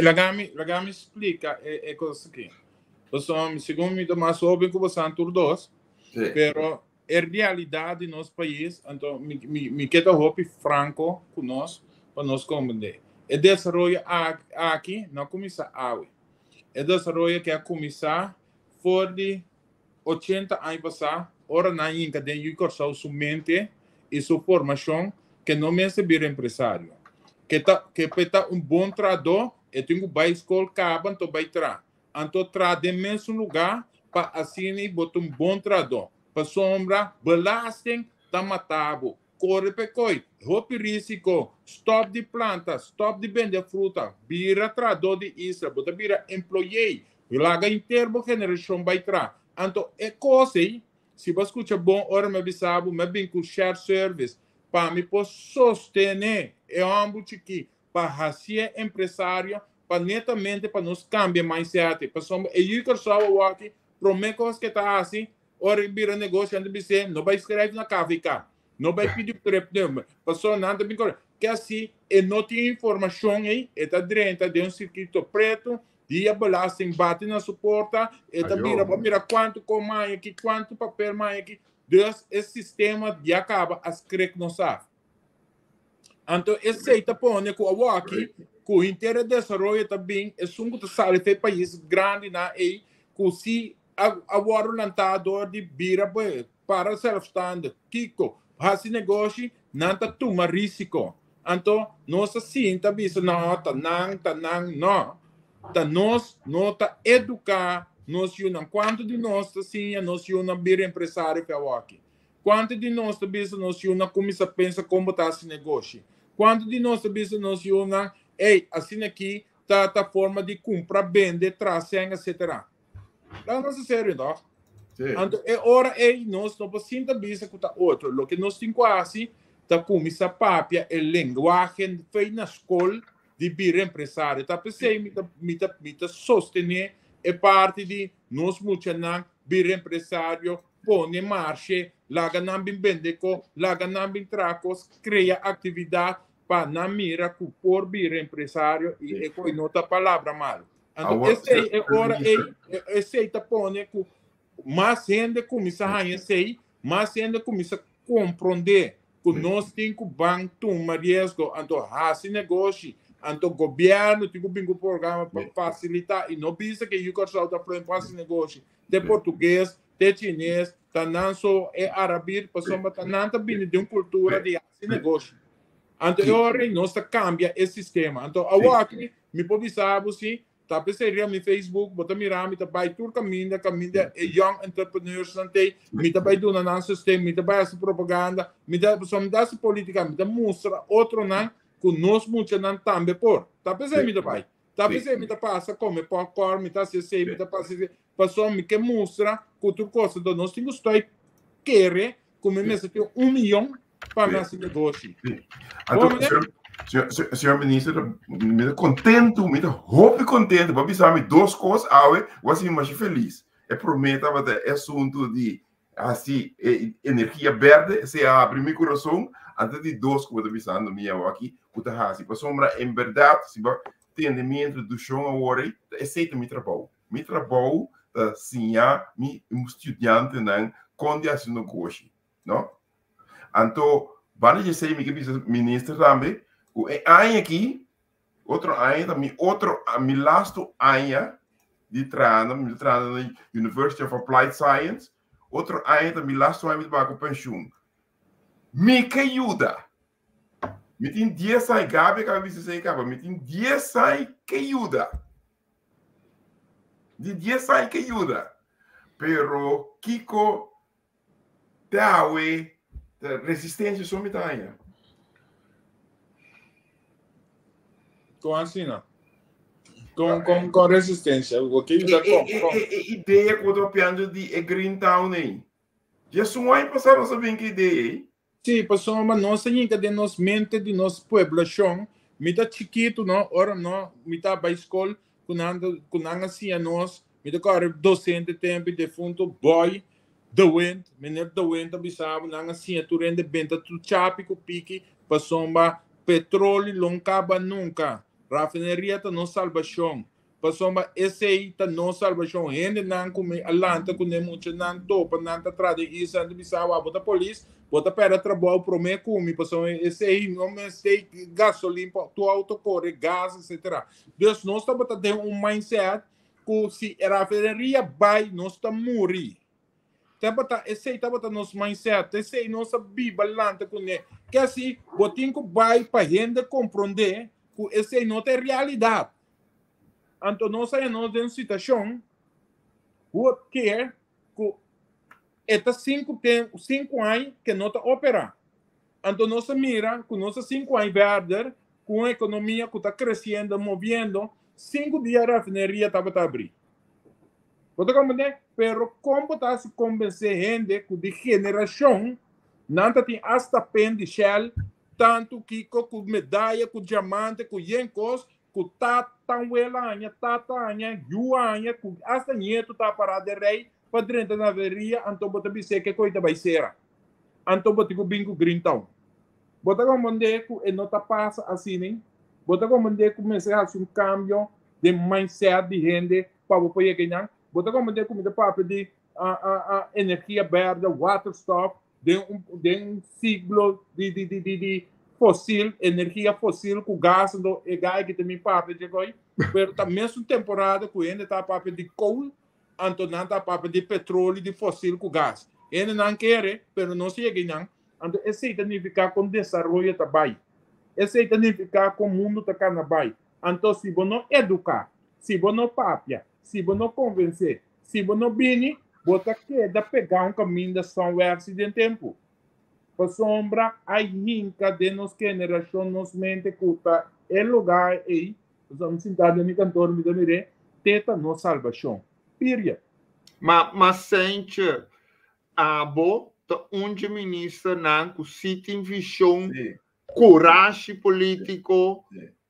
Laga mi, laga mi splika e, e kos aki. Pasobra segun mi ta mas hóben ku boso tur dos, Sí. pero e realidat di nos pais, anto mi, mi, mi ke ta hopi franko ku nos, pa nos komprendé. E desaroyo aki no a kuminsá awe. E desaroyo ke a kuminsá for di 80 aña pasá, ora nan yinka den Yu Kòrsou su mente i su formashon ke no mester bira empresario. Ke ta ke pa e ta un bon trahadó e tin ku bai skol kaba anto bai traha. Anto traha den mesun lugá pa asina i bo ta un bon trahadó. Pasobra belasting ta mata bo. Kore pa e koi, hopi risiko, stòp di planta, stòp di bende fruta, bira trahadó di isla, bo ta bira employee, laga henter bo generashon bai traha. Anto e kos ei, si bo a skucha bon ora mi a bisa bo, mi a bin ku shared service pa mi por sostené e hòmber chikí pa hasié empresario, pa netamente pa nos kambia mindset. Pasobra e yu Kòrsou awor promé kos ke ta hasi, ora e bira negoshi, nan ta bis'é, no bai skrijf na KVK, no bai pidi tripnummer, pasobra nan ta bin kore. Ke asi e no tin informashon ei, e ta drenta den un sirkuito pretu, dia belasting bati na su porta, e ta bira, bo mira kuantu ko maya aki, kuantu papel maya aki. Dus e sistema ya kaba a skrik nos af. Anto esei ta pone ku awaki ku henter e desaroyo ta bin, esun ku ta sali fe pais grandinan ei ku si a a wòrdu lantá dor di bira para zelfstandig, kiko, hasi negoshi, nan ta tuma risiko. Anto nos ta sinta bisa no ta nan, ta nan, no. Ta nos no ta eduká nos yunan. Kuantu di nos ta siña nos yunan bira empresario fe awaki? Kuantu di nos ta bisa nos yunan kuminsá pensa kon bo ta hasi negoshi? Kuantu di nos ta bisa nos yunan, ey, asina aki ta ta forma di kumpra, bende, traha sèn, etsetera? Laga nos ta serio, tòg? Anto e ora ey nos no por sinta bisa ku ta otro. Loke nos tin ku hasi ta kuminsá papia e lenguahe fei na skol di bira empresario. Ta p'esei mi ta mi ta mi ta sostené e parti di nos muchanan bira empresario, pone marshe, laga nan bin bende ko, laga nan bin traha kos, krea aktividat pa nan mira ku por bira empresario i e koi no ta palabra malu. Anto esei e ora ei, esei ta pone ku mas hende kuminsá haña esei, mas hende kuminsá komprondé ku nos tin ku ban tuma riesgo, anto hasi negoshi, anto gobièrnu tin ku bin ku programa pa fasilitá i no bisa ke Yu Kòrsou ta fluent pa hasi negoshi, te portugues, te chines, ta nan so e arabir, pasobra ta nan ta bini di un kultura di hasi negoshi. Anto e ora ei nos ta kambia e sistema. Anto awoki mi por bisa bo si, ta p'esei riba mi Facebook bo ta mira mi ta bai tur kaminda, kaminda e young entrepreneurs nan t'ei, mi ta bai duna nan sosten, mi ta bai hasi propaganda, mi ta, pasobra mi ta hasi politica, mi ta mustra otronan ku nos muchanan tambe por. Ta p'esei mi ta bai. Ta p'esei mi ta pasa kome popcorn, mi ta hasi esei, mi ta pasa esei, pasobra mi ke mustra ku tur kos. Enton nos tin ku stoi kere ku mi mester tin un miyon pa mi hasi negoshi. Anto, señor minister, mi ta kontentu, mi ta hopi kontentu. Bo a bisa mi dos kos awe, bo a hasi mi masha felis. E promé tabata e asuntu di hasi e energia berde, esei a habri mi kurason. Anto di dos ku bo ta bisando mi awaki ku ta hasi. Pasobra en bèrdat, si bo tende mi introdushon awor ei, ta esei ta mi trabou. Mi trabou ta siña mi studiantenan kon di hasi negoshi, no? Anto, banda di esei mi ke bisa minister tambe ku e aña aki, otro aña ta mi otro, mi lastu aña di traha, mi ta traha na University of Applied Science, otro aña ta mi lastu aña mi ta bai ku penshun. Mi ke yuda. Mi tin 10 aña, Gabi a bisa esei kaba, mi tin 10 aña ke yuda. Di 10 aña ke yuda. Pero kiko te awe resistensia so mi ta haña. Kon asina? Kon kon kon resistensia? O ke yuda kon? E e idea ku ta papiando di e Green Town ei. 11 aña pasá nos a bin ku e idea ei. Sí, pasobra nos a yega den nos mente di nos pueblashon, mi ta chikitu no, ora no, mi ta bai skol ku nan ku nan a siña nos, mi ta kòrda dosente tempu defunto Boy De Wind, meneer De Wind a bisa bo nan a siña tur hende benta tur chapi ku piki pasobra petroli lo no kaba nunka, rafineria ta nos salbashon. Pasobra esei ta nos salbashon. Hendenan ku mi a lanta kuné muchanan topa nan ta tra den isla, nan ta bisa, Wak, bo ta polis, bo ta pèrdè trabou promé ku mi, pasobra esei no mester gasolin pa tur outo kore, gas, etsetera. Dus nos tabata den un mindset ku si e rafineria bai, nos ta muri. Tabata esei tabata nos mindset, esei nos a biba lanta kuné. Ke asi, bo tin ku bai pa hende komprondé ku esei no ta e realidat. Anto nos a nos den situashon ku ke ku e ta sinku tem 5 aña ku no ta operá. Anto nos a mira ku nos ta 5 aña verder ku un ekonomia ku ta kresiendo, moviendo, 5 dia rafineria tabata habrí. Bo ta komprendé? Pero kon bo ta hasi konvensé hende ku di generashon nan ta tin hasta pen di Shell, tantu kiko ku medaya, ku diamante, ku yen kos, ku tata wela aña, tata aña, yu aña, ku hasta nieto ta pará den rei pa drenta na rafineria, anto bo ta bis'é ke kos ta bai sera. Anto bo tin ku bin ku Green Town. Bo ta komprendé ku e no ta pasa asina, ne? Bo ta komprendé ku mester hasi un kambio di mindset di hende pa bo por yega. Bo ta komprendé ku mi ta papia di a energia bèrdè, waterstof, den un siglo di fosil, energia fosil ku gas, anto e gai ku ta mi papia dje koi, pero ta mesun temporada ku hende ta papia di coal, anto nan ta papia di petróleo, di fosil ku gas. Hende nan kere, pero no sigue nan. Anto esei ta nifiká kon desaroyo ta bai. Esei ta nifiká kon mundu ta kana bai. Anto si bo no eduká, si bo no papia, si bo no konvensé, si bo no bini, bo ta keda pegá un kaminda somewhere si den tempu. Pasobra a hinka den nos generashon nos mente ku ta e lugá ei, nos sintá den mi kantor mi ta mir'é, te ta nos salbashon. Period. Ma Sentje, abo ta un minister nan ku si tin vishon, kurashi polítiko,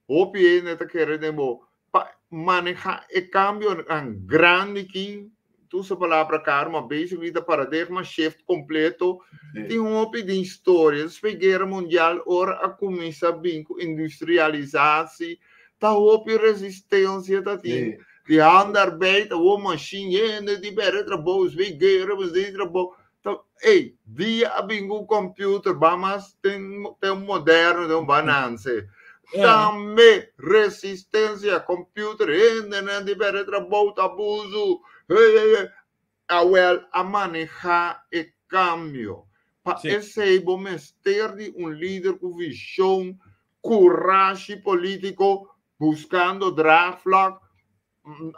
hopi hende ta kere den bo pa manehá e kambio grandi aki, tur usa palabra karu, ma basically ta paradigma shift kompleto. Tin hopi di historia. Despues Guera Mundial, ora a kuminsá bin ku industrialisashon, ta hopi resistensia ta tin. Di handarbeid, e machine, hende di bere trabou, despues guera, di trabou. Ta, ei, dia a bin ku computer, ba mas tin un moderno, tin un bananse. Tambe resistensia, computer, hende nan di bere trabou, abuso. Hey, hey, hey. Awel, a manehá e kambio. Pa esei bo mester di un lider ku vishon, kurashi polítiko, buskando draagvlak.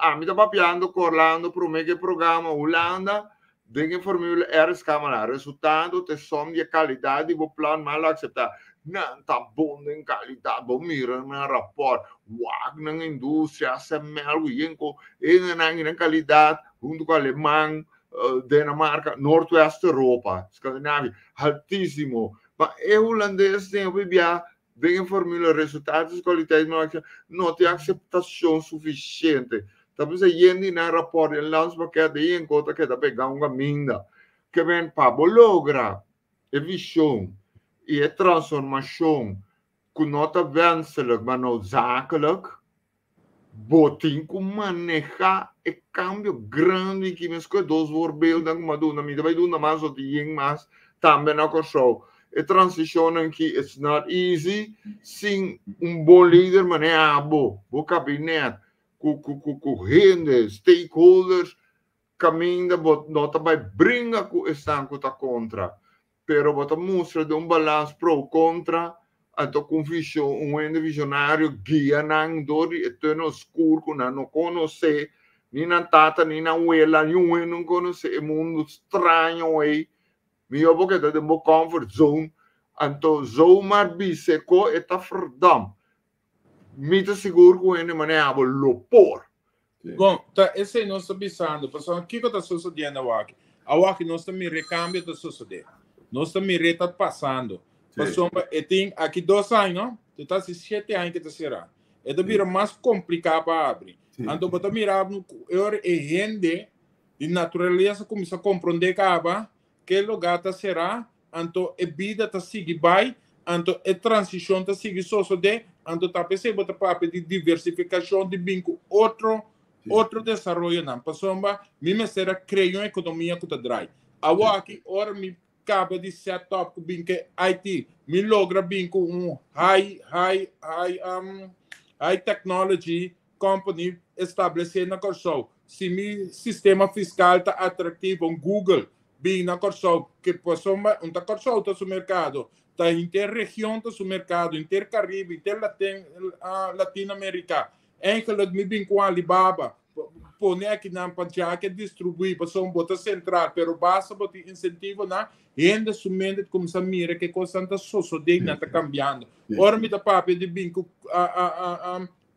Ami ta papiando ku Orlando promé ku e programa Hulanda, den e formule R Kamala. Resultado te som di kalidat di bo plan mal aseptá. Nan ta bon den kalidat, bo mira nan rapport, wak nan industria, ASML, yenko, en nan kalidat, huntu ku Aleman, Dinamarka, Noordwest Europa, Skandinavia, altísimo. Ma e hulandes tin bibia den e formule resultado di kwaliteit no tin aseptashon sufisiente. Ta bisa yendi na rapport en landspakket de yen kota keda pega un kaminda. Ke men pa bo logra e vishon i e transformashon ku no ta wenselijk, maar noodzakelijk, bo tin ku manehá e kambio grandi ku mi skohe dos voorbeelden ku m'a duna, mi ta bai duna mas o yen mas tambe na Kòrsou. E transishon aki, it's not easy, sin un bon lider manehá bo, bo kabinet, ku hende, stakeholders, kaminda bo no ta bai bringa ku esnan ku ta kontra, pero bo ta mustra di un balans pro kontra. Anto ku un vishon, un hende vishonario guia nan dor di e tunnel skur ku nan no konosé, ni nan tata ni nan wela, niun hende no konosé e mundu straño ei. Mihó bo keda den bo comfort zone, anto zomaar bis'é ko e ta ferdòm. Mi ta sigur ku hende manera abo lo por. Bon, ta esei nos ta bisando, pasobra kiko ta sosodiendo awaki? Awaki nos ta mira e kambio ta sosodé. Nos ta mira e ta pasando. Pasobra e tin aki dos aña, no? E ta hasi shete aña ke ta será. E ta bira mas kompliká pa abri. Anto bo ta mira e ora e hende di naturalesa kuminsá komprondé kaba ke lugá ta será, anto e bida ta sigui bai, anto e transishon ta sigui sosodé, anto ta p'esei bo ta papia di diversifikashon, di bin ku otro otro desaroyonan, pasobra mi mester a krea un ekonomia ku ta drai. Awoki ora mi kaba di set up ku bin ke IT, mi logra bin ku un high high high high technology company establesé na Kòrsou. Si mi sistema fiskal ta atraktivo, un Google bin na Kòrsou, ke pasobra un ta Kòrsou ta su merkado, ta henter region ta su merkado, henter Karibe, henter Latin Latinoamerika. Eigenlijk mi bin ku Alibaba, pone akinan pa djake distribuí, pasobra bo ta sentral, pero basta bo tin insentivonan, hende su mente ta kuminsá mira ke kosnan ta sosodé i nan ta kambiando. Ora mi ta papia di bin ku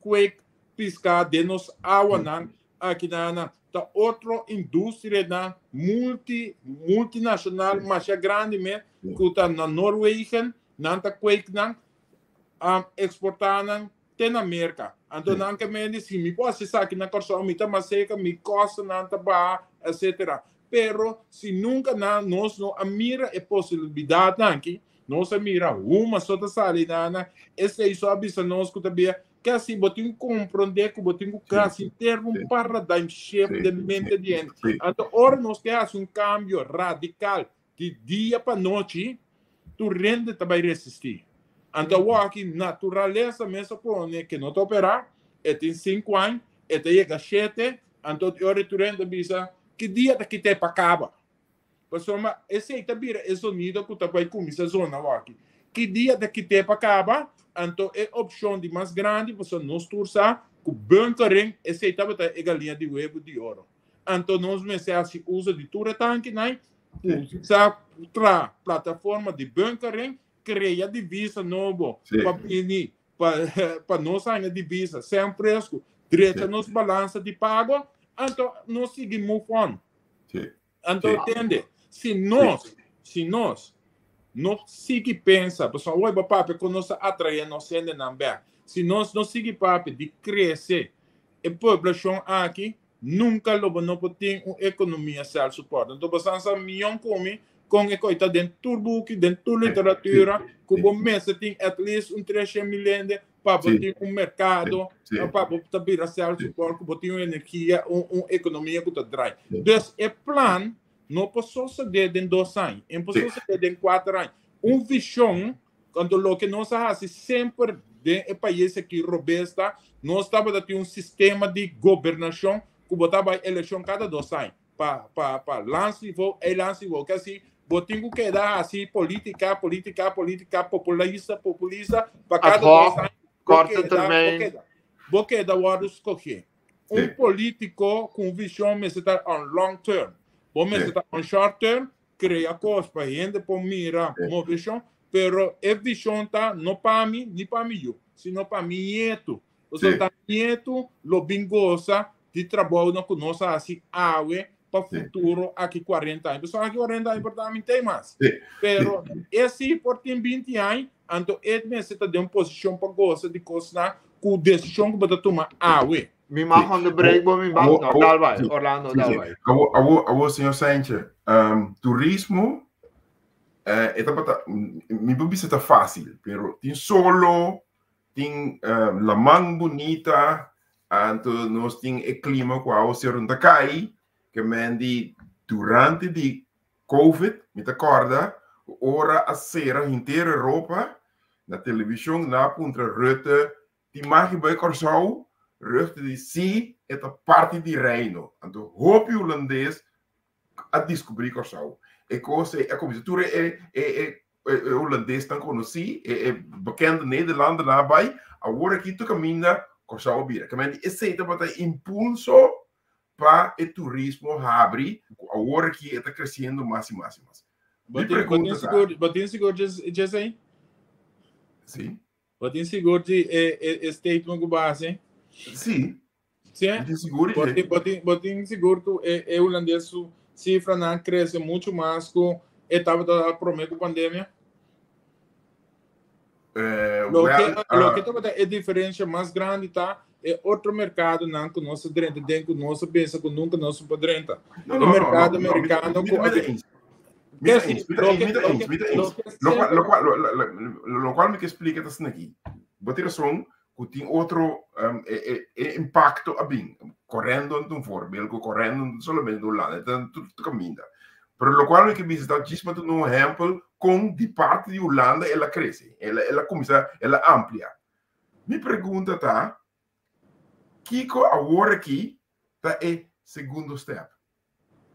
kweek piská den nos awanan akinan ta otro industrianan multi multinacional masha grandi mes ku ta na Noorwegen nan ta kweek nan eksportá nan te na Merka. Anto nan ke mende si mi por hasi esaki na Kòrsou mi ta mas seka mi kostonan ta baha etcetera. Pero si nunka nan nos no a mira e posibilidatnan aki, nos a mira huma so ta sali nan, esei so a bisa nos ku ta bia ke asi bo tin ku komprondé ku bo tin ku hasi henter un paradigm shift den mente di hende. Anto ora nos ke hasi un kambio radikal di dia pa nochi, tur hende ta bai resistí. Anto awor aki naturalesa mes a pone ke no ta operá, e tin sinku aña, e ta yega shete, anto e ora tur hende ta bisa, ki dia ta kita e pa kaba? Pasobra esei ta bira e zonido ku ta bai kuminsá zona awor aki. Ki dia ta kita e pa kaba? Anto e opshon di mas grandi, pasobra nos tur sa ku bunkering esei tabata e galiña di webu di oro. Anto nos mester hasi uso di tur e tankinan, usa tra plataforma di bunkering, krea divisa nobo pa bini pa pa nos haña divisa sen fresku, drecha nos balansa di pago, anto nos sigui move on. Anto tende, si nos, si nos no sigui pensa, pasobra awor bo papia ku nos ta atraé nos hendenan bèk, si nos no sigui papia di krese e poblashon aki, nunka lo bo no por tin un ekonomia self support. Anto bo san sa mion ku mi kon e koi ta den tur buki, den tur literatura, ku bo mester tin at least un 300 mil hende pa bo tin un merkado, pa bo ta bira self support, ku bo tin un energia, un ekonomia ku ta drai. Dus e plan no por sosodé den 2 aña, e por sosodé den 4 aña. Un vishon, anto loke nos a hasi semper den e pais aki robes ta, nos tabata tin un sistema di gobernashon ku bo ta bai elekshon kada 2 aña. Pa landsniveau, eilandsniveau, ke así bo tin ku keda hasi polítika, polítika, polítika, populista, populista, pa kada 2 aña bo Korte keda, bo termijn. keda, bo keda wòrdu skohé. Un polítiko ku un vishon mester ta on long term. Bo mester ta on short term, krea kos pa hende por mira moveshon, pero e vishon ta no pa mi ni pa mi yu, sino pa mi nietu. Pasobra ta nietu lo bin gosa di trabounan ku nos a hasi awe pa futuro aki 40 aña. Pasobra aki 40 aña por ta mi tin mas. Pero e si por tin 20 aña, anto e mester ta den un posishon pa gosa di kosnan ku desishon ku bo ta tuma awe. Mi mag onderbreek bo, mi mag. No, dal bai, Orlando, dal bai. Awo, señor Sanchez, turismo, e tabata, mi por bisa ta fácil, pero tin solo, tin laman bunita, anto nos tin e klima ku awaseru no ta kai, ke men di durante di COVID, mi ta kòrda, ora a sera henter Europa, na televishon nan a puntra Rutte, tin mag bai Kòrsou? Rutte di sí, e ta parti di Reino. Anto hopi hulandes a diskubrí Kòrsou. E kos ei a kuminsá tur e. E hulandesnan konosí, e bekende Nederlandernan a bai, awor aki tur kaminda Kòrsou a bira. Kamente esei tabata e impulso pa e turismo habri, ku awor aki e ta kresiendo mas i mas i mas. Mi pregunta ta. Bo tin sigur djesei? Sí. Bo tin sigur di e statement ku bo a hasi? Sí. Sí? Mi tin sigur di dje. Bo tin sigur ku e hulandes su sifranan a krese muchu mas ku e tabata promé ku pandemia? Loke tabata e diferensha mas grandi ta e otro merkadonan ku nos a drenta den ku nos a pensa ku nunka nos por drenta. E merkado merikano ku a Mi ta eens, mi ta eens, mi ta eens, mi ta eens. Lokual mi ke splika ta asina aki. Bo tin rason ku tin otro e impakto a bin. Corendon ta un voorbeeld ku Corendon no solamente Hulanda, e ta na tur kaminda. Pero lokual mi ke bisa ta djis pa duna un ehèmpel kon di parti di Hulanda el a krese, el a kuminsá, el a amplia. Mi pregunta ta, kiko awor aki ta e segundo step?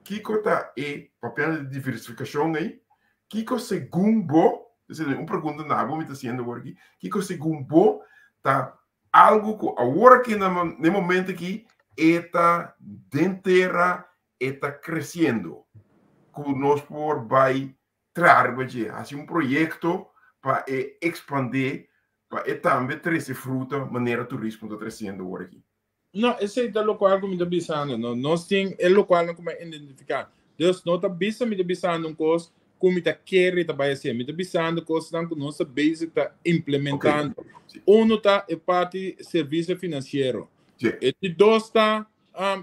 Kiko ta e, papiando di diversifikashon ei, kiko segun bo, esei un pregunta na bo mi ta hasiendo awor aki, kiko segun bo ta algu ku awor aki na e momento aki e ta den tera, e ta kresiendo, ku nos por bai traha riba dje, hasi un proyekto pa e ekspandé, pa e tambe trese fruta manera turismo ta tresiendo awor aki? No, esei ta lokual ku mi ta bisando, no. Nos tin e lokualnan ku mi a identifiká. Dus no ta bisa mi ta bisando un kos ku mi ta kere ta bai hasié. Mi ta bisando kosnan ku nos ta bezig ta implementando. Uno ta e parti servisio finansiero. E di dos ta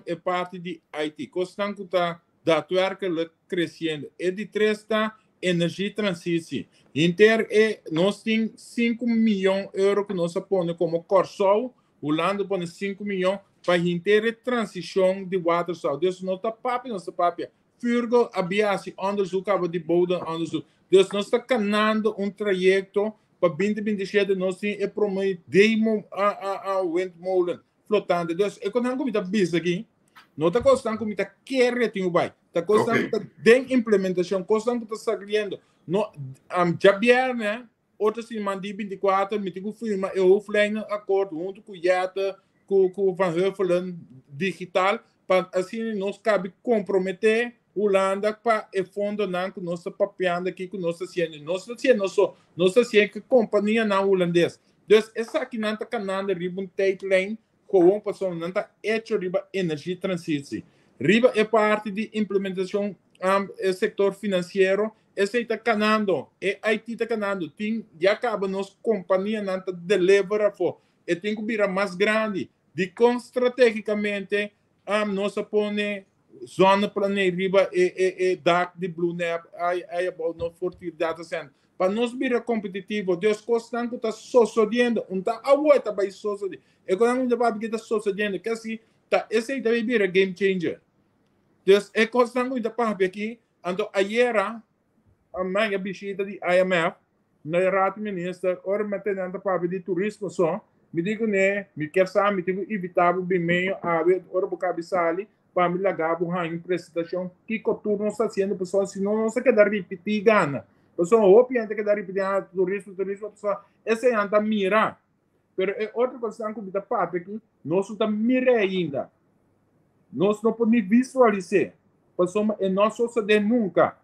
e parti di IT. Kosnan ku ta daadwerkelijk kresiendo. E di tres ta energietransitie. Hinter e nos tin sinku miyon euro ku nos a pone komo Kòrsou Hulanda pone 5 miyon pa hinter e transishon di waterstof. Dus no ta papia, nos ta papia. Furgo a bia hasi onderzoek kaba di bodemonderzoek. Dus nos ta kanando un trayekto pa 2027 nos tin e prome demo a a a windmolen flotante. Dus e kosnan ku mi ta bisa aki no ta kosnan ku mi ta kere tin ku bai. Ta kosnan ku ta den implementashon, kosnan ku ta saliendo. No, djabièrnè Otro siman di 24 mi tin ku firma e hoofdlijnenakkoord huntu ku Jette, ku ku Van Huffelen digital pa asina nos kabi komprometé Hulanda pa e fondonan ku nos ta papiando aki ku nos ta hasiendo. Nos ta hasiendo so, nos ta hasiendo ku kompanianan hulandes. Dus esakinan ta kanando riba un tijdlijn gewoon pasobra nan ta hecho riba energietransitie. Riba e parti di implementacion e sector financiero, esey ta canando, e IT ta canando, tin ya caba nos companianan ta deliver afo, e tin cu bira mas grandi. Dicon strategicamente nos a pone zonnepaneel riba e e e dak di Blue Nap ay ay abou nos for tin data center pa nos bira competitivo. Dios cosnan cu ta sosodiendo un ta awo e ta bay sosode e cosnan cu ta papia ki ta sosodiendo casi ta esey ta bay bira game changer. Dus e cosnan cu ta papia aki anto ayera a manga bishita di IMF na e Raad Minister ora mi a tene nan ta papia di turismo so mi di cune mi kier sa mi tin cu invita bo bin medio awe ora bo cabi sali pa mi laga bo haña un presentacion kico tur nos ta haciendo pasobra si no nos ta keda ripiti gana pasobra hopi hende ta keda ripiti ah turismo turismo pasobra esey nan ta mira pero e otro cosnan cu mi ta papia aki nos no ta mira ainda nos no por ni visualise pasobra e no a sosode nunca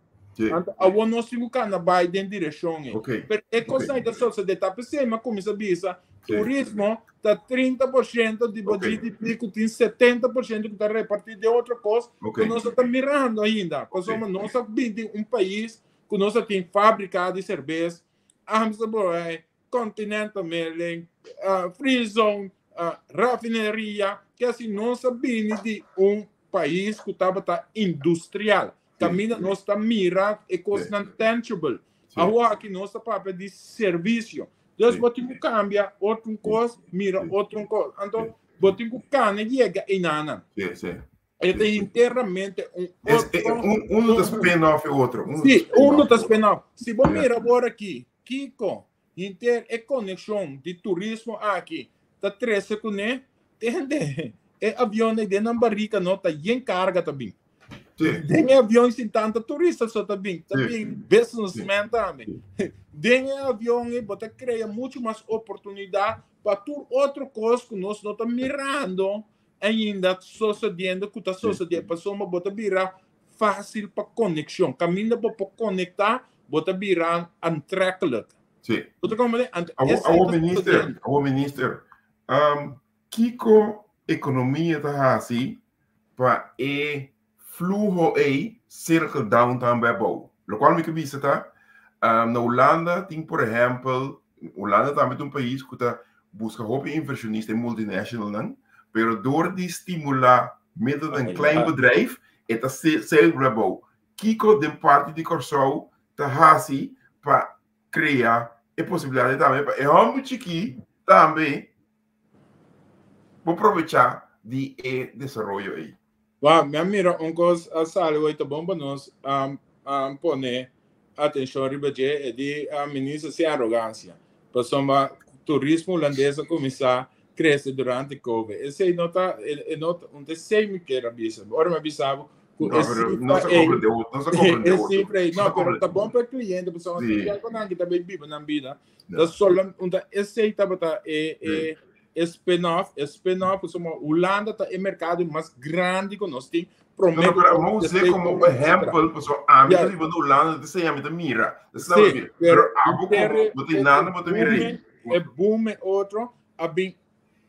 anto awor nos tin cu cana bay den direccion ey pero e cosnan ta sosode ta pesey mi a cuminsa bisa Turismo ta 30% di bo GDP ku tin 70% ku ta repartí den otro kos ku nos no ta mirando ainda. Pasobra nos a bin di un pais ku nos a tin fábrika di serbes, Amstelbrouwerij, Continental Milling, Free Zone, rafineria. Ke si nos a bini di un pais ku tabata industrial. Kaminda nos ta mira e kosnan tangible. Awor aki nos ta papia di servisio. Dus bo tin ku kambia otro un kos, mira otro un kos. Anto bo tin ku kana yega einanan. E ta hinteramente un otro. Uno ta spin off e otro. Si, uno ta spin off. Si bo mira awor aki, kiko hinter e konekshon di turismo aki ta trese kuné, tende e avionnan den nan barika no ta yen karga ta bin. Den avion sin tantu turista so ta bin, ta bin businessman tambe. Den avion bo ta krea muchu mas oportunidat pa tur otro kos ku nos no ta mirando ainda sosediendo ku ta sosediendo. Pasobra bo ta bira fásil pa konekshon. Kaminda bo por konektá, bo ta bira aantrekkelijk. Bo ta komprendé? Anto esei Awor ta minister, sosediendo. awor minister, kiko ekonomia ta hasi pa e fluho ei circle down tambe abou? Lokual mi ke bisa ta, na Hulanda tin por ehèmpel, Hulanda tambe ta un pais ku ta buska hopi invershonista e multinationalnan, pero dor di stimulá middel en klein bedrijf e ta circle abou. Kiko den parti di Kòrsou ta hasi pa krea e posibilidat ei tambe pa e hòmber chikí tambe por probechá di e desaroyo ei? Wak, mi a mira un kos a sali hoy ta bon pa nos pone atenshon riba dje, e di minister sin arogansia, pasobra turismo hulandes a kuminsá krese durante covid. Esei no ta, e no ta, un ta esei mi kier a bisa. Ora mi a bisa bo ku No, e pero sifra nos a ei, comprende otro, nos a comprende e otro. sifra ei, Nos a no, pero comprende. ta bon pa e kliente, pasobra Sí. tin ku nan ki ta bai biba nan bida. No. Ta solo, un ta esei tabata e, Sí. e, e spin-off, e spin-off, pasobra Hulanda ta e merkado mas grandi ku nos tin, No, promé no, ku pero COVID, vamos usar despues como COVID, etcétera. ehèmpel, pasobra ami ta Ja. biba na Hulanda, te sei ami ta mira. Te Sí, sabe mira. pero Pero abo como, intere no tin e nada bo ta mira boom, ei. e boom e otro a bin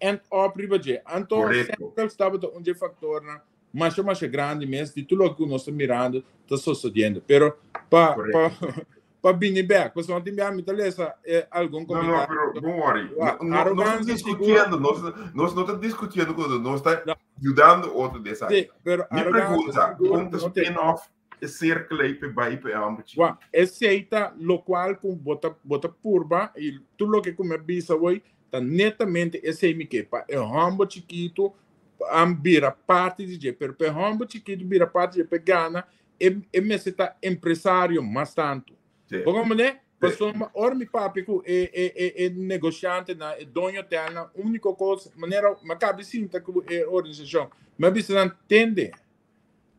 end up riba dje. Anto Correcto. Circles tabata un dje factornan masha masha grandi mes di tur loke ku nos ta mirando ta sosodiendo. Pero pa pa Correcto. pa bini bek, pasobra no tin bia mi ta lesa eh, algun No, no, comentario. pero don't worry. Wa, No, no, nos ta arrogancia sigur. discutiendo, nos no ta discutiendo con nos ta No. ayudando otro de esa. Sí, pero Mi arrogancia pregunta, sigur kon ta no te spin-off e circle ei pe bai pe homber chikí? Wa, esei ta lokual ku bo ta bo ta purba i tur loke ku mi a bisa hoy ta netamente esei mi ke pa e hòmber chikitu a bira parti di dje, pero pa e hòmber chikitu bira parti di dje pa e gana e e mester ta empresario mas tantu. Sí. Bo komprendé? Sí. Pasobra ora mi papia ku e e e e negoshantenan, e doño hotelnan, úniko kos manera mi a kaba di sinta ku e organisashon, mi a bisa nan tende.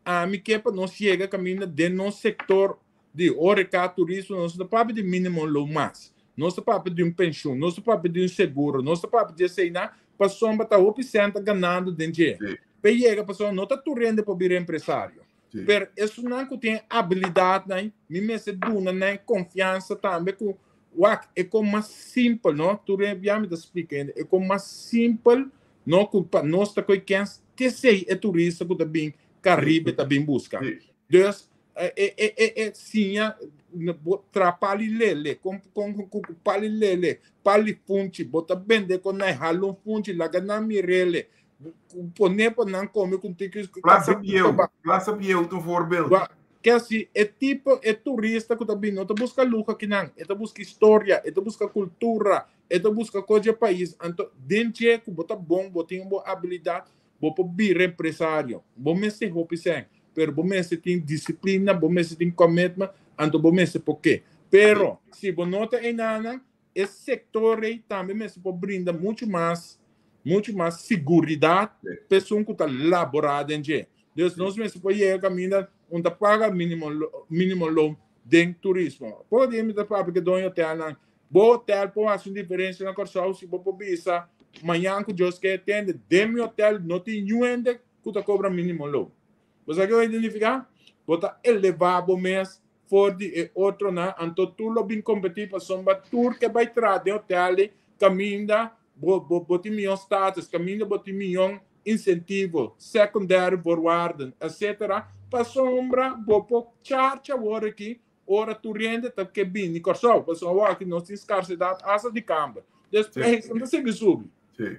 Ami ke pa nos yega kaminda den nos sektor di horeca, turismo, nos no ta papia di minimo loon mas. Nos ta papia di un penshun, nos ta papia di un seguro, nos ta papia di eseinan, pasobra ta hopi sèn ta ganando den dje. Sí. P'e yega pasobra no ta tur hende por bira empresario. Sí. Pero esunnan ku tin e abilidatnan, mi mester duna nan e konfiansa tambe ku wak e kon mas simpel, no? Tur e bia mi ta splika hende, e kon mas simpel No ku pa nos ta koe kens t'esei e turista ku ta bin Caribe ta bin buska. Dus e e e e siña bo tra pali lele kon kon ku pali lele pali funchi bo ta bende kon nan hala un funchi laga nan mirele pone pa nan kome ku tiki Plaza Bieu, Plaza Bieu ta un voorbeeld. Ke si e tipo e turista ku ta bin no ta buska luho akinan e ta buska historia e ta buska kultura E ta buska kos dje pais, anto den dje ku bo ta bon, bo tin bo abilidat, bo por bira empresario. Bo mester hopi sèn, pero bo mester tin disiplina, bo mester tin commitment, anto bo mester por ke. Pero si bo no ta einanan, e sektor ei tambe mester por brinda muchu mas, muchu mas siguridat pa esun ku ta laborá den dje. Dus nos mester por yega kaminda un ta paga minimo minimo loon den turismo. Poko dia mi ta papia ku e doño hotelnan. Bo hotel por hasi un diferencia na Kòrsou si bo por bisa mañan ku Dios ke tende den mi hotel no tin niun hende ku ta kobra minimo loon. Bo sa ke bo identifiká? Bo ta elevá bo mes for di e otronan anto tur lo bin kompetí pasobra tur ke bai traha den hotel ei kaminda bo bo bo tin mion status, kaminda bo tin mion insentivo, secundaire voorwaarden, etcetera pasobra bo por charge awor aki Ora tur hende ta ke bini Kòrsou, pasobra awor aki nos tin skarsedat asta di kamber. Dus prijsnan ta sigui subi. Sí.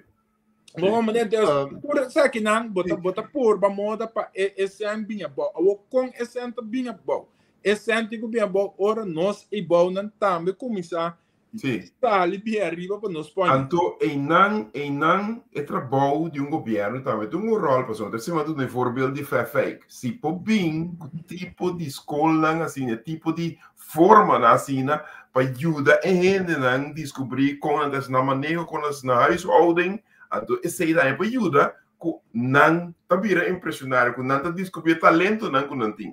Bo comprende? Dus tur esakinan bo ta bo ta purba moda pa e e sèn bini abou. Awor kon e sèn ta bini abou? E sèn tin ku bini abou ora nos ibounan tambe kuminsá Sí. Sali bien ariba pa nos pone. Anto einan, einan e trabou di un gobièrnu tambe tin un ròl pasobra ta sima duna e voorbeeld di Fefijk. Si por bin ku tipo di skolnan asina, e tipo di formanan asina pa yuda e hendenan diskubrí kon nan ta hasi nan maneho, kon nan ta hasi nan huishouding, anto esei tambe por yuda. ku nan ta bira impresionario, ku nan ta diskubri e talentonan ku nan tin.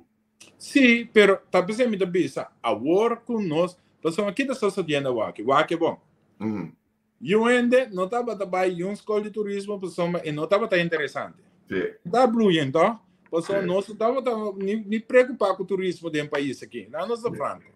Sí, pero ta p'esei mi ta bisa, awor ku nos, pasobra ki ta sosodiendo awor aki? Wak e bon. Yu hende no tabata bai yun skol di turismo pasobra e no tabata interesante. Ta bloeiend, toch? Pasobra nos no tabata ni, ni preocupa ku turismo den pais aki. Laat nos ta franco.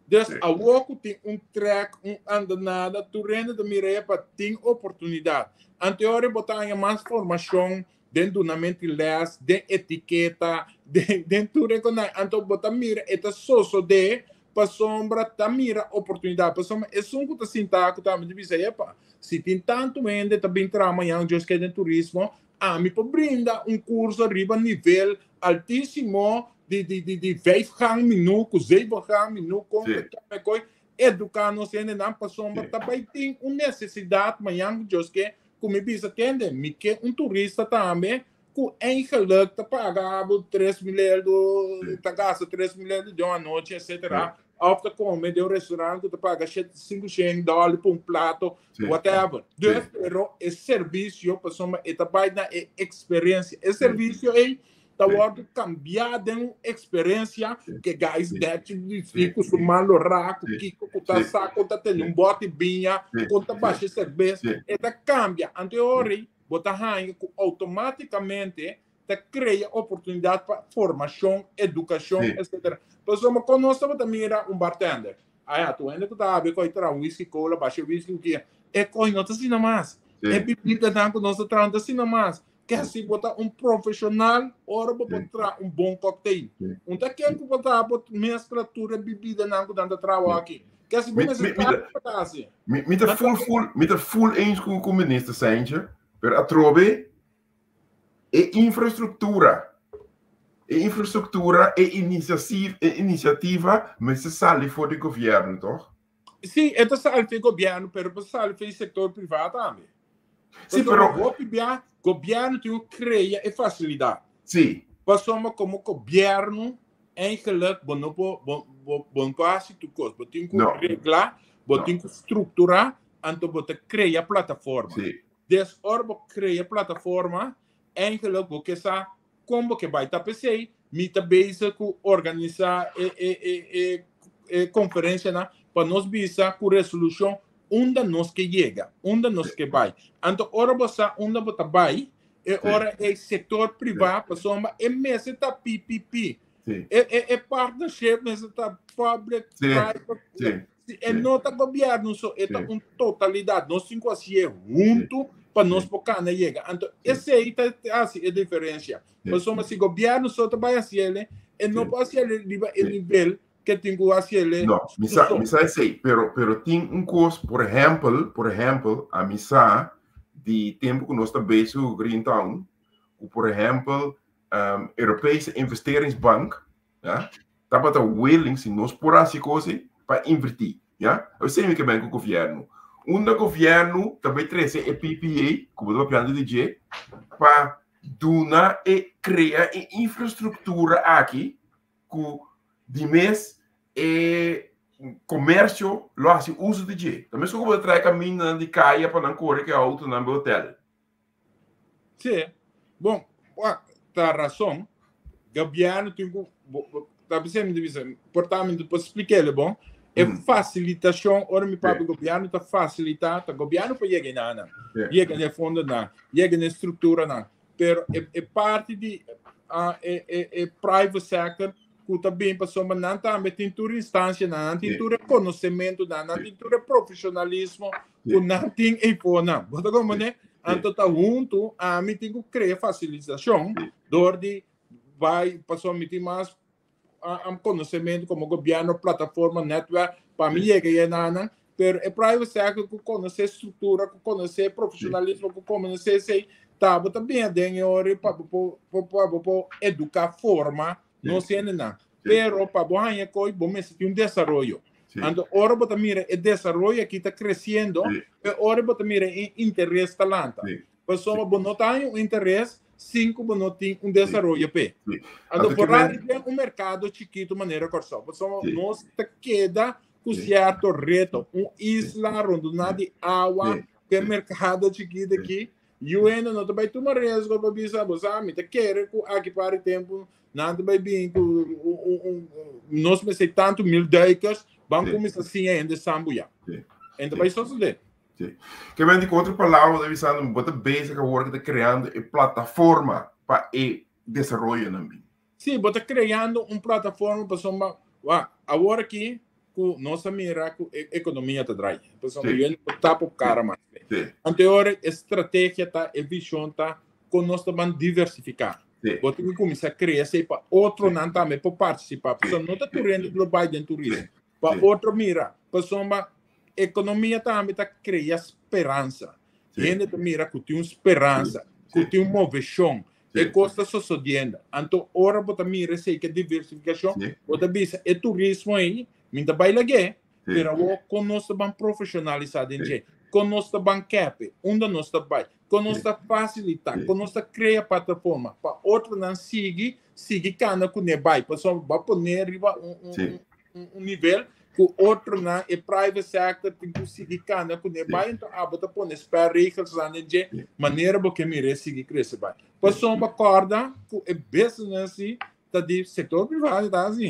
Dus awor ku tin un trek, un andanada, tur hende ta mira e pa tin oportunidat. Anteori bo ta haña mas formashon den dunamento di les, den etiketa, den, den tur e konai. Anto bo ta mira e ta sosodé pasobra ta mira oportunidat. Pasobra esun ku ta sinta ku tambe ta bisa, epa, si tin tantu hende ta bin traha mañan djos ke den turismo, ami por brinda un kurso riba nivel altísimo di di di di vijf gang minu ku zeven gang minu kon ta toma e koi eduká nos hendenan pasobra ta bai tin un nesesidat mañan djos ke ku mi bisa tende mi ke un turista tambe ku eigenlijk ta paga abo 3000 euro ta gasta 3000 euro den un anochi etcetera of ta kome den un restaurant ku ta paga shete sinku shen dòler pa un plato whatever dus pero e servisio pasobra e ta bai na e eksperensia e servisio ei ta wòrdu kambiá den un eksperensia ke guys dèchi bisti ku su man lorá ku kiko ku ta sa kon ta tene un bòt di biña kon ta basha serbes e ta kambia anto e ora ei bo ta haña ku outomátikamente ta krea oportunidat pa formashon edukashon etsetera pasobra kon nos tabata mira un bartender aya tur hende ku ta habia ku a traha un whisky cola basha whisky ku kia e kos no ta asina mas e bibidanan ku nos ta traha no ta asina mas Ke si bo ta un profesional, ora bo por traha un bon cocktail. Un ta ken ku por traha por mezcla tur e bibidanan ku nan ta traha aki. Ke si bo mester traha pa ta hasi. Mi, mi ta full full, mi ta full eens ku ku minister Saintje, pero atrobe e infrastruktura, e infrastruktura, e inisiativa, e inisiativa mester sali for di gobièrnu, toch? Sí, e ta sali for di gobièrnu, pero por sali for di sektor privá tambe. Sí, pero hopi bia gobièrnu tin ku krea e fasilidat. Sí. Pasobra komo gobièrnu eigenlijk bo no por bo bo bo no por hasi tur kos. Bo tin ku regla, bo tin ku strukturá, anto bo ta krea plataforma. Sí. Des ora bo krea plataforma, eigenlijk bo ke sa kon bo ke bai. Ta p'esei mi ta bezig ku organisá e e e e e konferensianan pa nos bisa ku resolushon unda nos ke yega, unda nos ke bai. Anto ora bo sa unda bo ta bai, e ora e sektor privá, pasobra e mester ta PPP. E e e partnership mester ta public private. E no ta gobièrnu so, e ta un totalidat. Nos tin ku hasié huntu pa nos por kana yega. Anto esei ta hasi e diferensia. Pasobra si gobièrnu so ta bai hasiel, e no por hasiel riba e nivel ke tin ku hasiel. No, mi sa, mi sa esei, pero, pero tin un kos, por ehèmpel, por ehèmpel, ami sa di tempu ku nos ta bezig ku Green Town, ku por ehèmpel Europese Investeringsbank, ya, tabata willing, si nos por hasi kos ei, pa invertí, ya. Esei mi ke ben ku gobièrnu. Unda gobièrnu ta bai trese e PPA, ku bo ta papiando di dje, pa duna e krea e infrastruktura aki ku di mes e komersio lo hasi uso di dje. Ta meskos ku bo ta traha e kamindanan di kaya pa nan kore ku e outonan bai hotel. Sí, bon, ta rason. Gobièrnu tin ku, ta bisa mi ta bisa, por ta mi por splik'é bon, e fasilitashon, ora mi papia gobièrnu ta fasilitá, ta gobièrnu por yega einan, yega na e fondonan, yega na e strukturanan, pero e e parti di e e e private sector ku ta bin pasobra nan tambe tin tur instansianan, nan tin tur e konosementunan, nan tin tur e profeshonalismo ku nan tin eifonan. Bo ta komprendé? Anto ta huntu ami tin ku krea fasilitashon dor di bai pasobra mi tin mas konosementu komo gobièrnu, plataforma, netwerk pa mi yega einan. Pero e private sector ku konosé struktura, ku konosé profeshonalismo, ku konosé esei, ta bo ta bin aden e ora pa bo por pa bo por eduká, forma nos hendenan. Pero pa bo haña koi bo mester tin un desaroyo. Anto ora bo ta mira e desaroyo aki ta kresiendo, e ora bo ta mira e interes ta lanta. Pasobra bo no ta haña un interes sin ku bo no tin un desaroyo p'e. Anto por a den un merkado chikitu manera Kòrsou. Pasobra nos ta keda ku sierto reto. Un isla rondoná di awa, ku e merkado chikitu aki. UN no ta bai tuma riesgo pa bisa bo sa mi ta kere ku aki par di tempu nan ta bai bin ku un nos mester tantu mil duikers ban kuminsá siña hende sambuya. En ta bai sosodé. Sí. Ke men di ku otro palabra bo ta bisando bo ta bezig awor ku ta kreando e plataforma pa e desaroyonan bin. Sí, bo ta kreando un plataforma pasobra wak awor aki ku nos a mira ku e ekonomia ta drai. Pasobra sí. no tapa kara mas. Sí. Ante ora e strategia ta, e vision ta kon nos ta ban diversifiká. Sí. Bo tin ku kuminsá krea esei pa otronan tambe por partisipá. Pasobra no ta tur hende lo bai den turismo. Pa otro mira, pasobra Ekonomia tambe ta krea speransa. Hende ta mira ku tin un speransa, ku tin un moveshon. E kos ta sosodiendo. Anto ora bo ta mira esei ke diversifikashon, bo ta bisa e turismo ei, mi ta bai lag'é, pero awor kon nos ta ban profeshonalisá den dje? Kon nos ta ban kèp'e? Unda nos ta bai? Kon nos ta fasilitá? Kon nos ta krea plataforma pa otronan sigui, sigui kana kuné bai? Pasobra bo a pon'é riba un un nivel ku otronan e private sector tin ku sigui kana kuné bai enton abo ta pone spelregels nan den dje manera bo ke mir'é sigui krese bai. Pasobra kòrda ku e business si ta di sektor privado ta asi.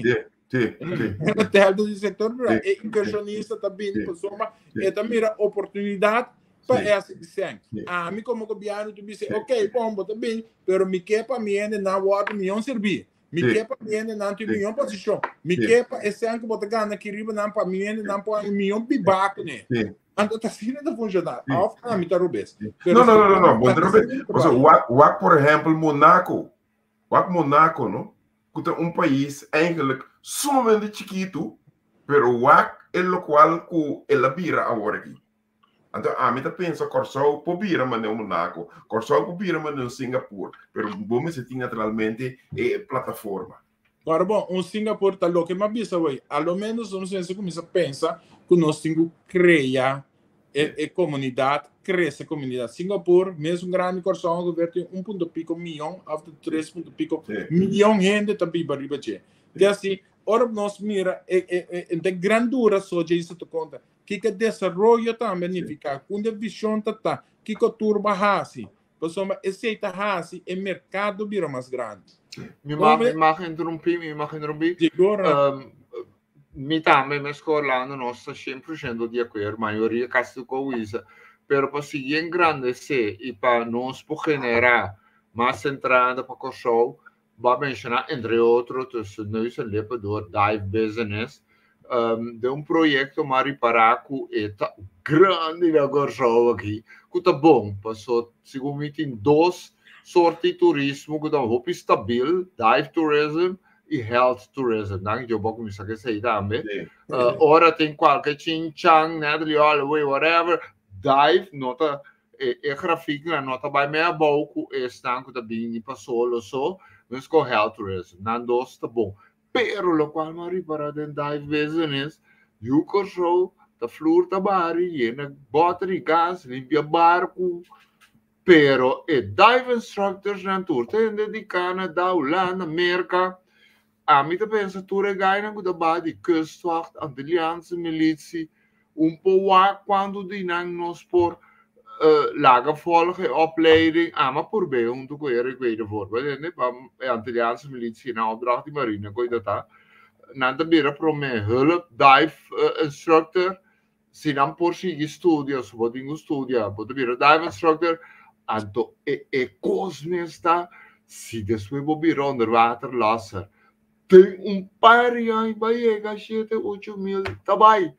Hotel ta di sektor privado. E invershonista ta bini pasobra e ta mira oportunidat pa e hasi disen. Ami komo gobièrnu ta bisa ok bon bo ta bini pero mi ke pa mi hendenan wòrdu mion sirbí. Mi ke pa mi hendenan tin mion posishon. Mi ke pa e sèn ku bo ta gana aki riba nan pa mi hendenan por haña mion bibá kuné. Anto ta asina ta funshoná. Òf ami ta robes. No, no, no, no, bo no ta robes. Pasobra wak, wak por ehèmpel Monaco. Wak Monaco, no? Ku ta un pais eigenlijk sumamente chikitu, pero wak e lokual ku el a bira awor aki. Anto ami ta pensa Kòrsou por bira manera un Monaco, Kòrsou por bira manera un Singapur, pero bo mester tin naturalmente e plataforma. Ora bon, un Singapur ta loke mi a bisa hoy, a lo menos nos mester kuminsá pensa ku nos tin ku krea e e komunidat, krese komunidat. Singapur, mesun grandi Kòrsou ongeveer tin un punto piko mion òf tres punto piko mion hende ta biba riba dje. Te asi, ora nos mira e e e grandura so dje esei ta konta. Kiko desaroyo tambe nifiká? Kunda vishon ta ta? Kiko tur bo a hasi? Pasobra esei ta hasi e merkado bira mas grandi. Mi mag, mi mag interrumpí, mi mag interrumpí. Digora. Um, mi tambe, mesco Orlando, nos ta 100% di acuerdo, mayoria casi tur cu wisa. Pero pa sigui engrandecé y pa nos por generá mas entrada pa Kòrsou, Bo a menshoná entre otro tussen neus en lippen door Dive Business um, den un proyekto m'a ripará ku e ta grandi na Kòrsou aki, ku ta bon, paso segun mi tin dos sorti turismo ku ta hopi stabil, dive tourism i health tourism. Danki Dios bo a kuminsá ku esei tambe. Ora tin kualke chinchan, Natalie Holloway, whatever, dive no ta E grafieknan no ta bai mei abou ku esnan ku ta bini pa solo so, mes ku health tourism. Nan dos ta bon. Pero lokual mi a ripará den dive business, yu Kòrsou ta flur ta bari, yena bòter di gas, limpia barku. Pero e dive instructorsnan tur ta hende di Canada, Hulanda, Merka. Ami ta pensa tur e gainan ku ta baha di Kustwacht, Antilliaanse Militie, un por wak kuantu di nan nos por laga volg e opleiding. Ami a purb'é huntu ku Eric Wedervoort, bo tende, pa e Antilliaanse Militie na opdracht di Marina ku ta ta. Nan ta bira promé hulp dive instructor, si nan por sigui studia, si bo tin ku studia, bo ta bira dive instructor, anto e e kos mes ta si despues bo bira onderwaterlasser, den un par di aña bo a yega shete ocho mil ta bai,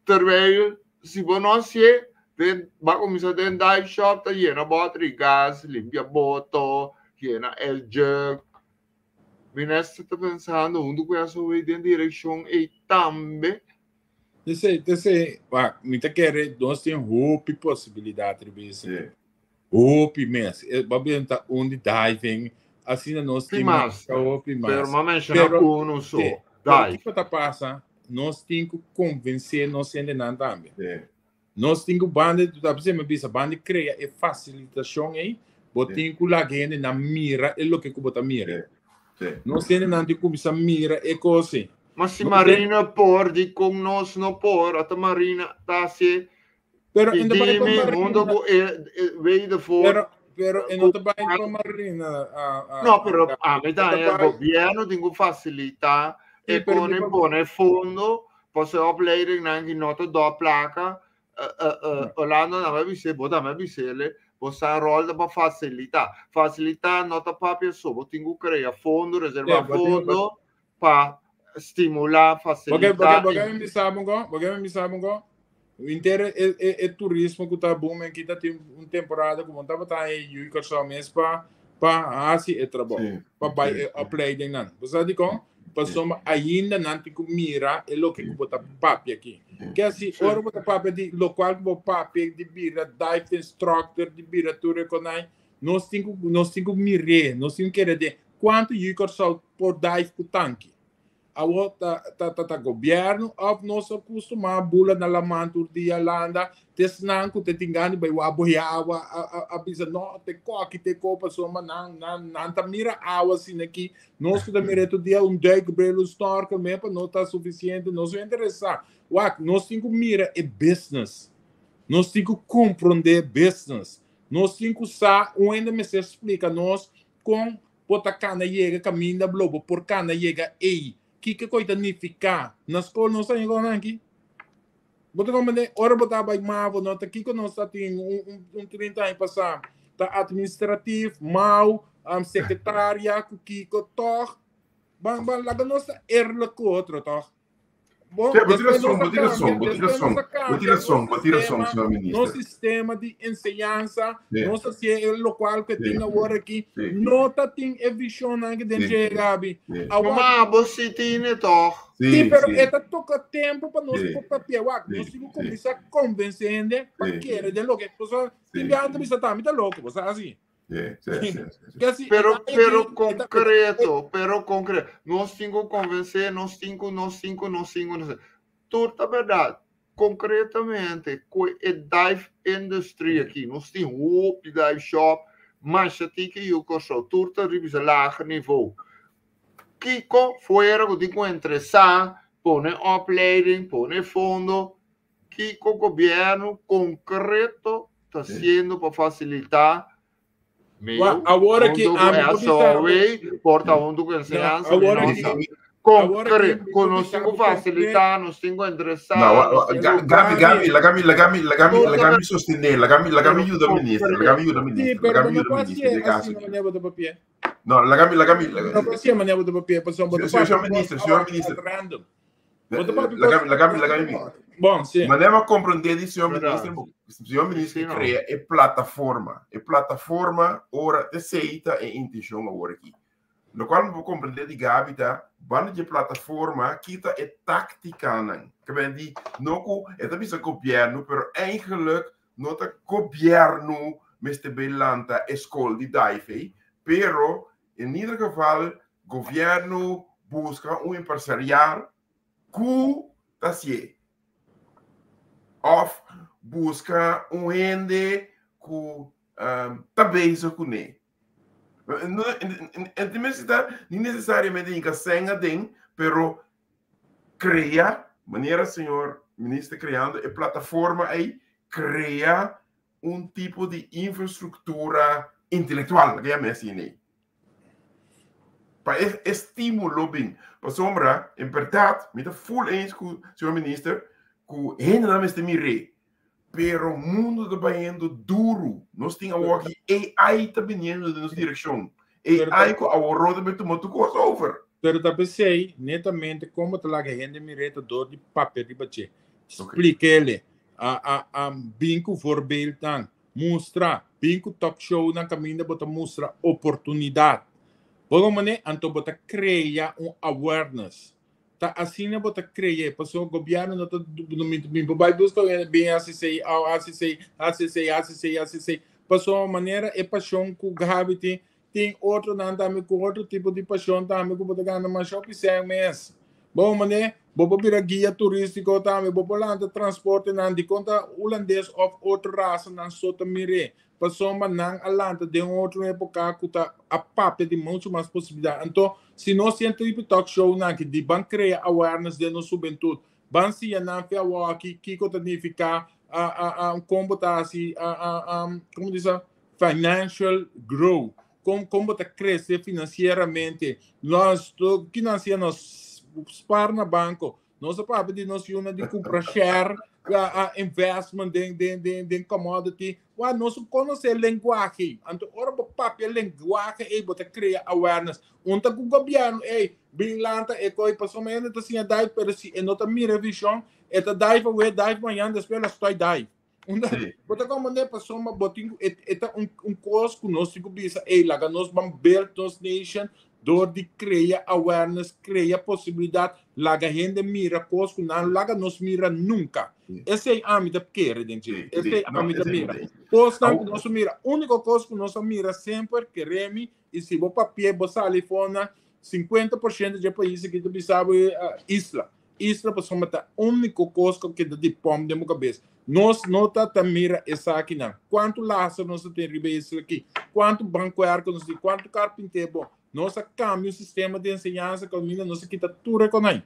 terwijl si bo no hasié den bo a kuminsá den dive shop ta yena bòter di gas, limpia boto, yena el jug. Minister ta pensando huntu ku SOW den direkshon ei tambe. Esei, esei, wak, mi ta kere nos tin hopi posibilidat riba esei. Hopi mes. E, bo benta un di diving, asina nos Tin tin mas. masha hopi mas. Pero m'a menshoná Pero, uno so. sí, pero Dive. kiko ta pasa? Nos tin ku konvensé nos hendenan tambe. Sí. Nos tin ku banda, ta bisa mi bisa, banda krea e fasilitashon ei, bo Sí. tin ku laga hendenan mira e loke ku bo ta mira. Sí. Nos hendenan tin ku kuminsá mira e kos ei. Ma si No Marina por, dikon nos no por? Ata Marina ta hasié. Pero I in de bai pa dimi hunto Marina. ku e wedervoor. Pero pero e no ta bai pa Marina. No, pero ami E ta ta bai. Gobièrnu tin ku fasilitá Sí, e pero pone mi pa pone fondo pa se opleiding nan ki no ta dò plaka. Orlando nan a bis'é, bo tambe a bis'é, bo sa ròl ta pa fasilitá. Fasilitá no ta papia so, bo tin ku krea fondo, reservá Sí, bo tin fondo pa stimulá, Porque porque fasilitá. Porque mi bisa bo, porque mi bisa bo. Inter e turismo ku ta boom aki ta tin un temporada ku bo tabata e yu Kòrsou mes pa hasi e trabou, pa bai e opleiding nan. Bo sa dikon? Pasobra ainda nan tin ku mira e loke ku bo ta papia aki. Ke si ora bo ta papia di lokual ku bo papia di bira dive instructor, di bira tur e konai, nos tin ku mir'é, nos tin ku kere den kuantu yu Kòrsou por dive ku tanki. Awor ta gobièrnu òf nos a kustumá bula na laman tur dia landa, tesnan ku te tin gana di bai wak boya awa a bisa no te koki te ko pasobra nan ta mira awa asina aki. Nos ku ta mira tur dia un duikbril, un snorkel me pa no ta sufisiente, nos no interesá. Wak, nos tin ku mira e business. Nos tin ku komprondé business. Nos tin ku sa un hende mester splika nos kon bo ta kana yega kaminda blo bo por kana yega ei. Kiko koi ta nifiká? Na skol nos ta yega aki. Bo ta komprendé? Ora bo ta bai mavo, no ta kiko nos ta tin un 30 aña pasá. Ta administratief, mau, sekretaria, ku kiko, toch. Ban, ban, laga nos ta eerlijk ku otro, toch? Bom, Sí, bo tin despues rason, nos bo a tin rason, kambia, bo tin despues rason, nos a bo tin kambia rason, nos bo tin rason, sistema, señor nos minister. sistema di enseñansa, nos a lokual ku tin awor aki, no ta tin e vishonnan ku den dje, Gabi. Awor, Ma bo si tin toch? Sí, pero e ta toka tempu pa nos por papia. Wak, nos tin ku kuminsá konvensé hende pa kere den loke. Pasobra tin biaha nan ta bisa ta mi ta loko, bo sa asi. Sí. Kasi Pero, e pero concreto, pero concreto. Nos tin ku konvensé, nos tin ku, nos tin ku, nos tin ku, nos Tur ta berdat. Konkretamente, ku e dive industry aki, nos tin hopi dive shop, masha tiki yu Kòrsou, tur ta riba e lager nivo. Kiko fuera ku tin ku interesá, pone opleiding, pone fondo, kiko gobièrnu konkreto ta hasiendo pa fasilitá Wa, awor aki huntu ku ami por bisa SOW, porta huntu ku enseñansa, awor nos aki concreto, mi ku por nos bisa tin ku bo fasilitá, nos tin ku enderesá, No, nos tin ku Gabi, Gabi, lagami, lagami, lagami, Tur ta lagami sostené, lagami, lagami pero yuda minister, lagami concreto. yuda Sí, minister, pero lagami bo no yuda por minister, hasié den kaso asina aki. manera bo ta papia. No, lagami, lagami, No por hasié manera bo ta papia, pasobra bo ta Señor papia minister, kos señor at minister. random. Bo ta papia kos Lagami, lagami, lagami. Bon, sí. Manera komprondé di señor Berdat. minister, señor minister Sí, no. krea e plataforma. E plataforma ora te seita e intenshon awor aki. Lo kual mi por komprondé di Gabi ta, banda di plataforma, kita e táktikanan. Ke men di, no ku, e ta bisa gobièrnu, pero eigenlijk no ta gobièrnu mester be lanta e skol di dive, pero in ieder geval gobièrnu buska un empresarial ku ta hasié. Of buska un hende ku ta bezig kuné. No, tenminste ta ni nesesariamente hinka sèn aden, pero krea, manera señor minister kreando e plataforma ei, krea un tipo di infrastruktura intelektual, laga yam'é asina ei. Pa e estímulo bin. Pasobra, en bèrdat, mi ta full eens ku señor minister, ku hendenan mester mir'é. Pero mundo ta bayendo duru. Nos tin awor aki AI ta biniendo den nos direkshon. AI ku awor ta bin tuma tur kos over. Pero ta p'esei, netamente, komo ta laga hende mir'é ta dor di papia riba dje. Splik'é, a bin ku voorbeeldnan, mustra, bin ku talk shownan kaminda bo ta mustra oportunidat. Bo manera, anto bo ta krea un awareness. Ta asina bo ta krea, pasobra gobièrnu no ta no mi mi por bai buska bin hasi esei, òf hasi esei, hasi esei, hasi esei, hasi esei. Pasobra manera e pashon ku Gabi tin, tin otronan tambe ku otro tipo di pashon tambe ku bo ta gana masha hopi sèn mes. Bo manera, bo por bira guia turístiko tambe, bo por lanta transportenan dikon ta hulandes òf otro rasanan so ta mir'é. Pasobra nan a lanta den otro époka ku ta a papia di muchu mas posibilidat. Anto, si nos tin tipo talk shownan aki di ban krea awareness den nos hubentut, ban siña nan fe awor aki kiko ta nifiká. a kon bo ta hasi komo bisa financial grow kon kon bo ta krese finansieramente nos finansia nos spar na banko nos a papia di nos yunan di kumpra share a investment den den den den commodity wa nos konosé lenguahe anto ora bo papia lenguahe ei bo ta krea awareness un ta ku gobièrnu ei bin lanta e koi pasobra hende ta siña dive pero si e no ta mira vishon E ta dive awe, dive mañan, despues la stoi dive. Unda, Sí. bo ta comprende pasobra bo tin ku e, e ta un, un kos ku nos tin ku bisa, ey, laga nos ban build nos nation door di krea awareness, krea posibilidat, laga hende mira kos ku nan laga nos mira nunka. Sí. Esei ami ta kere den dje. Sí, sí. Esei No, ami ta esei mira. sí. Kosnan ku Au- nos a mira, úniko kos ku nos a mira semper, keremi, i si bo papia bo sali fona, 50% dje pais aki ta bisa bo eh, isla. Isla pasobra ta úniko kos ku keda di pòmp den bo kabes. Nos no ta ta mira esakinan. Kuantu laser nos ta tin riba e isla aki? Kuantu bankuèrko nos tin? Kuantu karpinté bo? Nos a kambia un sistema di enseñansa kaminda nos a kita tur e konai.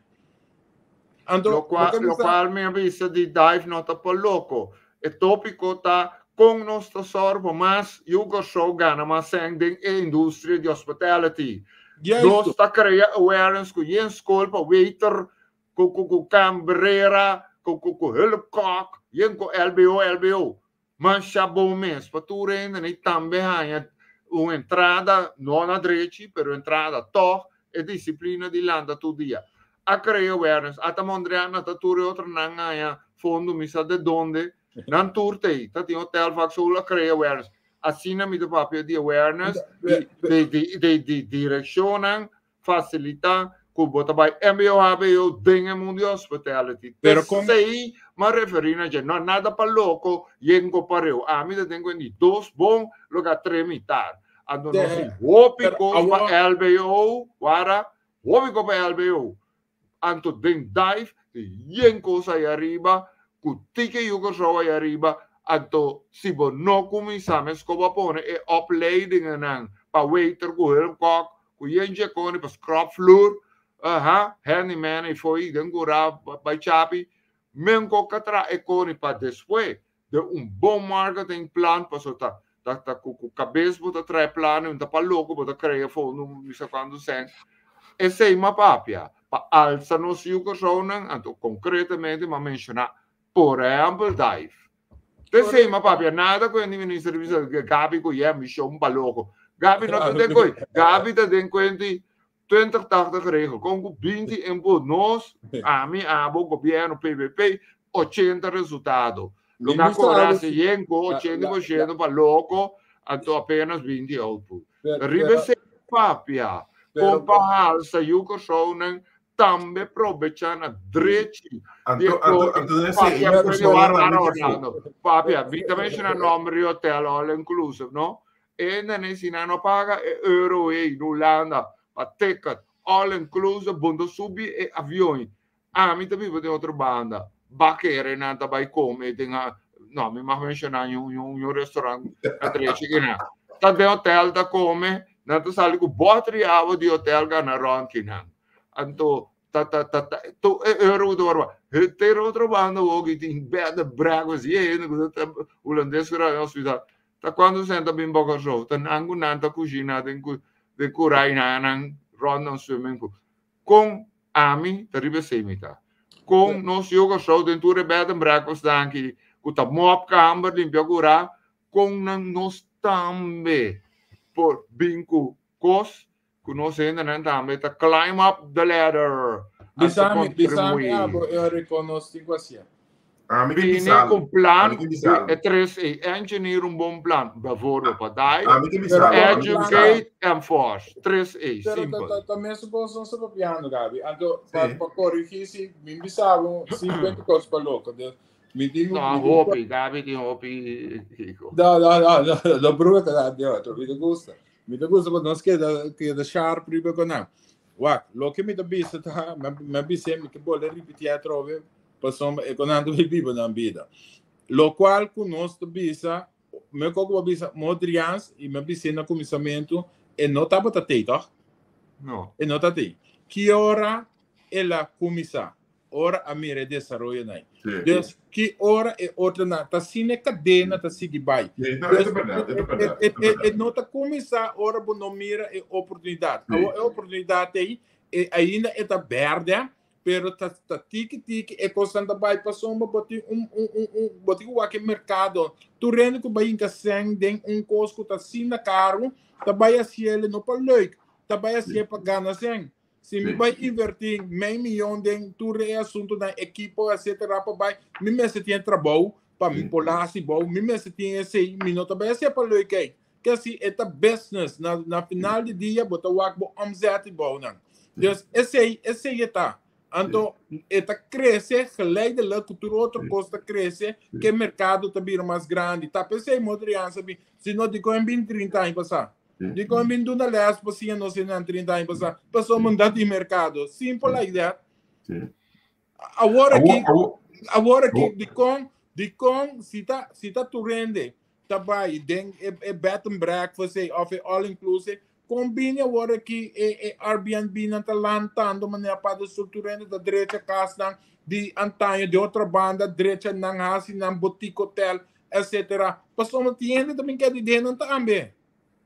Anto, Lo bo ta lo bisa, cual mi a bisa di dive no ta pa loco. E tópico ta con nos ta sòru pa mas yu Kòrsou gana mas sèn den e industria di hospitality. Juist. Nos ta krea awareness ku yen skol pa waiter, ku ku ku kambrera, ku ku ku hulpkok, yen ku LBO LBO. Masha bon mes pa tur hende ni tambe haña un entrada, no na drechi, pero entrada tòg, e disiplina di lanta tur dia. A krea awareness, ata Mondriaan, ata tur e otronan haña fondo mi sa de donde, nan tur ta ei, ta tin hotel vakschool a krea awareness. Asina mi ta papia di awareness, di di di di di direkshonnan fasilitá ku bo ta bai mbo hbo den e mundu di hospitality. Pero kon P'esei m'a referí na dje. No nada pa loko yen ku pareu. Ami ta den kuenta di dos bon loke a tres mitar. Anto nos tin hopi Pero kos pa awor LBO, wara, hopi kos pa LBO. Anto den dive tin yen kos aya riba ku tiki yu Kòrsou aya riba. Anto si bo no kuminsá meskos bo a pone e opleidingennan pa waiter ku hulpkok ku yen dje koni pa scrub vloer, aha, handyman ei fo'i den kurá bai chapi, men ko ka traha e koni pa despues den un bon marketing plan paso ta ta ta ku ku kabes bo ta traha e plan i ta pa loko bo ta krea fondo misa kuantu sèn. Esei m'a papia pa alsa nos yu Kòrsounan anto konkretamente m'a menshoná por ehèmpel Dive. P'esei m'a papia nada ku e minister di bisa Gaby ku yè mishon pa loko. Gaby no ta den koi. Gaby ta den kuenti 20 80 regel. Kon ku 20 input nos, ami, abo, gobièrnu, PPP, 80 resultado. Lo Mi ka mi kobra sabe si si yen ku la 80 la por la ciento pa loko, anto apenas 20 output. pero Riba pero esei papia, pero kon pa halsa yu Kòrsounan tambe probechá na drechi di e Anto, anto, kos. anto debe ser, Papia, e pero persona wara, na wara, mi que Orlando. Papia, mi ta menshoná nòmber di hotel all inclusive, no? E nene si nan no paga e euro ei na Hulanda pa ticket all inclusive, bo no subi e avion. Ami ta biba den otro banda. Bakere nan ta bai come den a, no, mi mag menshoná un, un, un restaurant na drechi kinan. Ta den hotel ta come, nan ta sali ku bòter di awa di hotel gana rònt kinan. Anto ta ta ta ta to e euro ku ta wòrdu Ter otro banda woki tin bed and breakfast ye hende ku ta hulandes ku ta hospital. Ta kuantu sèn ta bin bo Kòrsou? Ta nan ku nan ta kushiná den ku den kurai nan nan rònt nan swimming pool. Kon ami ta riba esei mi ta. Kon nos yu Kòrsou den tur e bed and breakfast nan aki ku ta mòp kamber limpia kurá kon nan nos tambe por bin ku kos ku nos hendenan tambe ta climb up the ladder anto Bisami, bisami kontribuí. abo e rekonos tin ku hasié. Ami ke Bini bisalo. ku plan Ami ke di bisalo. e tres E, engineer un bon plan, bijvoorbeeld pa dive, Ami ke Pero bisalo. kon Ami ke plan bisalo. educate, enforce. Tres E, Pero ta simpel. ta ta mesun kos nos ta papiando, Gaby. Anto pa Sí. pa korigí si mi bisabo 50 kos pa loko. Dus mi tin No, mi tin hopi, Gaby tin hopi, Kiko. No, no, no, no, no broer ta di otro. Mi ta gusta. Mi ta gusta pa nos keda keda sharp riba ku nan. Wak, loke mi ta bisa ta, mi a bis'é, mi ke bolbe ripitié atrobe, pasobra e ku nan ta bai biba nan bida. Lokual ku nos ta bisa, mi koko bo a bisa Modriaans, i mi a bis'é na kuminsamentu, e no tabata tei, tòg? No. E no ta tei. Ki ora el a kuminsá? Ora a mira e desaroyo nai. Dus ki ora e otro na ta sine cadena ta sigui bai. Dus, e, e, e, no ta kuminsá ora bo no mira e oportunidat. Awor e oportunidat ei e ainda e ta berde, pero ta ta tiki tiki e kosnan ta bai pasobra bo tin un un un un bo tin ku wak e merkado. Tur hende ku bai hinka sèn den un kos ku ta asina karu ta bai hasiel no pa leuk, ta bai hasiel pa gana sèn. Si mi bai invertí mei miyon den tur e asuntunan, ekipo, etcétera, pa bai, mi mester tin e trabou pa mi por hasi bou, mi mester tin esei, mi no ta bai hasié pa leukheid. Ke si e ta business, na, na final di dia bo ta wak bo omzet i bounan. Dus esei, esei e ta. Anto e ta krese geleidelijk ku tur otro kos ta krese, ke merkado ta bira mas grandi. Ta p'esei Modriaan sa bin, si no dikon e bin 30 aña pasá? Dikon bin duna les pa siña nos hende 30 aña pasá? Pasobra munda di merkado. Simple like that. Awor aki, awor aki, dikon, dikon si ta, si ta tur hende ta bai den e, e bed and breakfast ei of e all inclusive, kon bini awor aki e, e Airbnb nan ta lantando manera pa de sur tur hende ta drecha kasnan di antaño di otro banda, drecha nan hasi nan boutique hotel, etc. Pasobra tin hende ta bin keda di den nan tambe.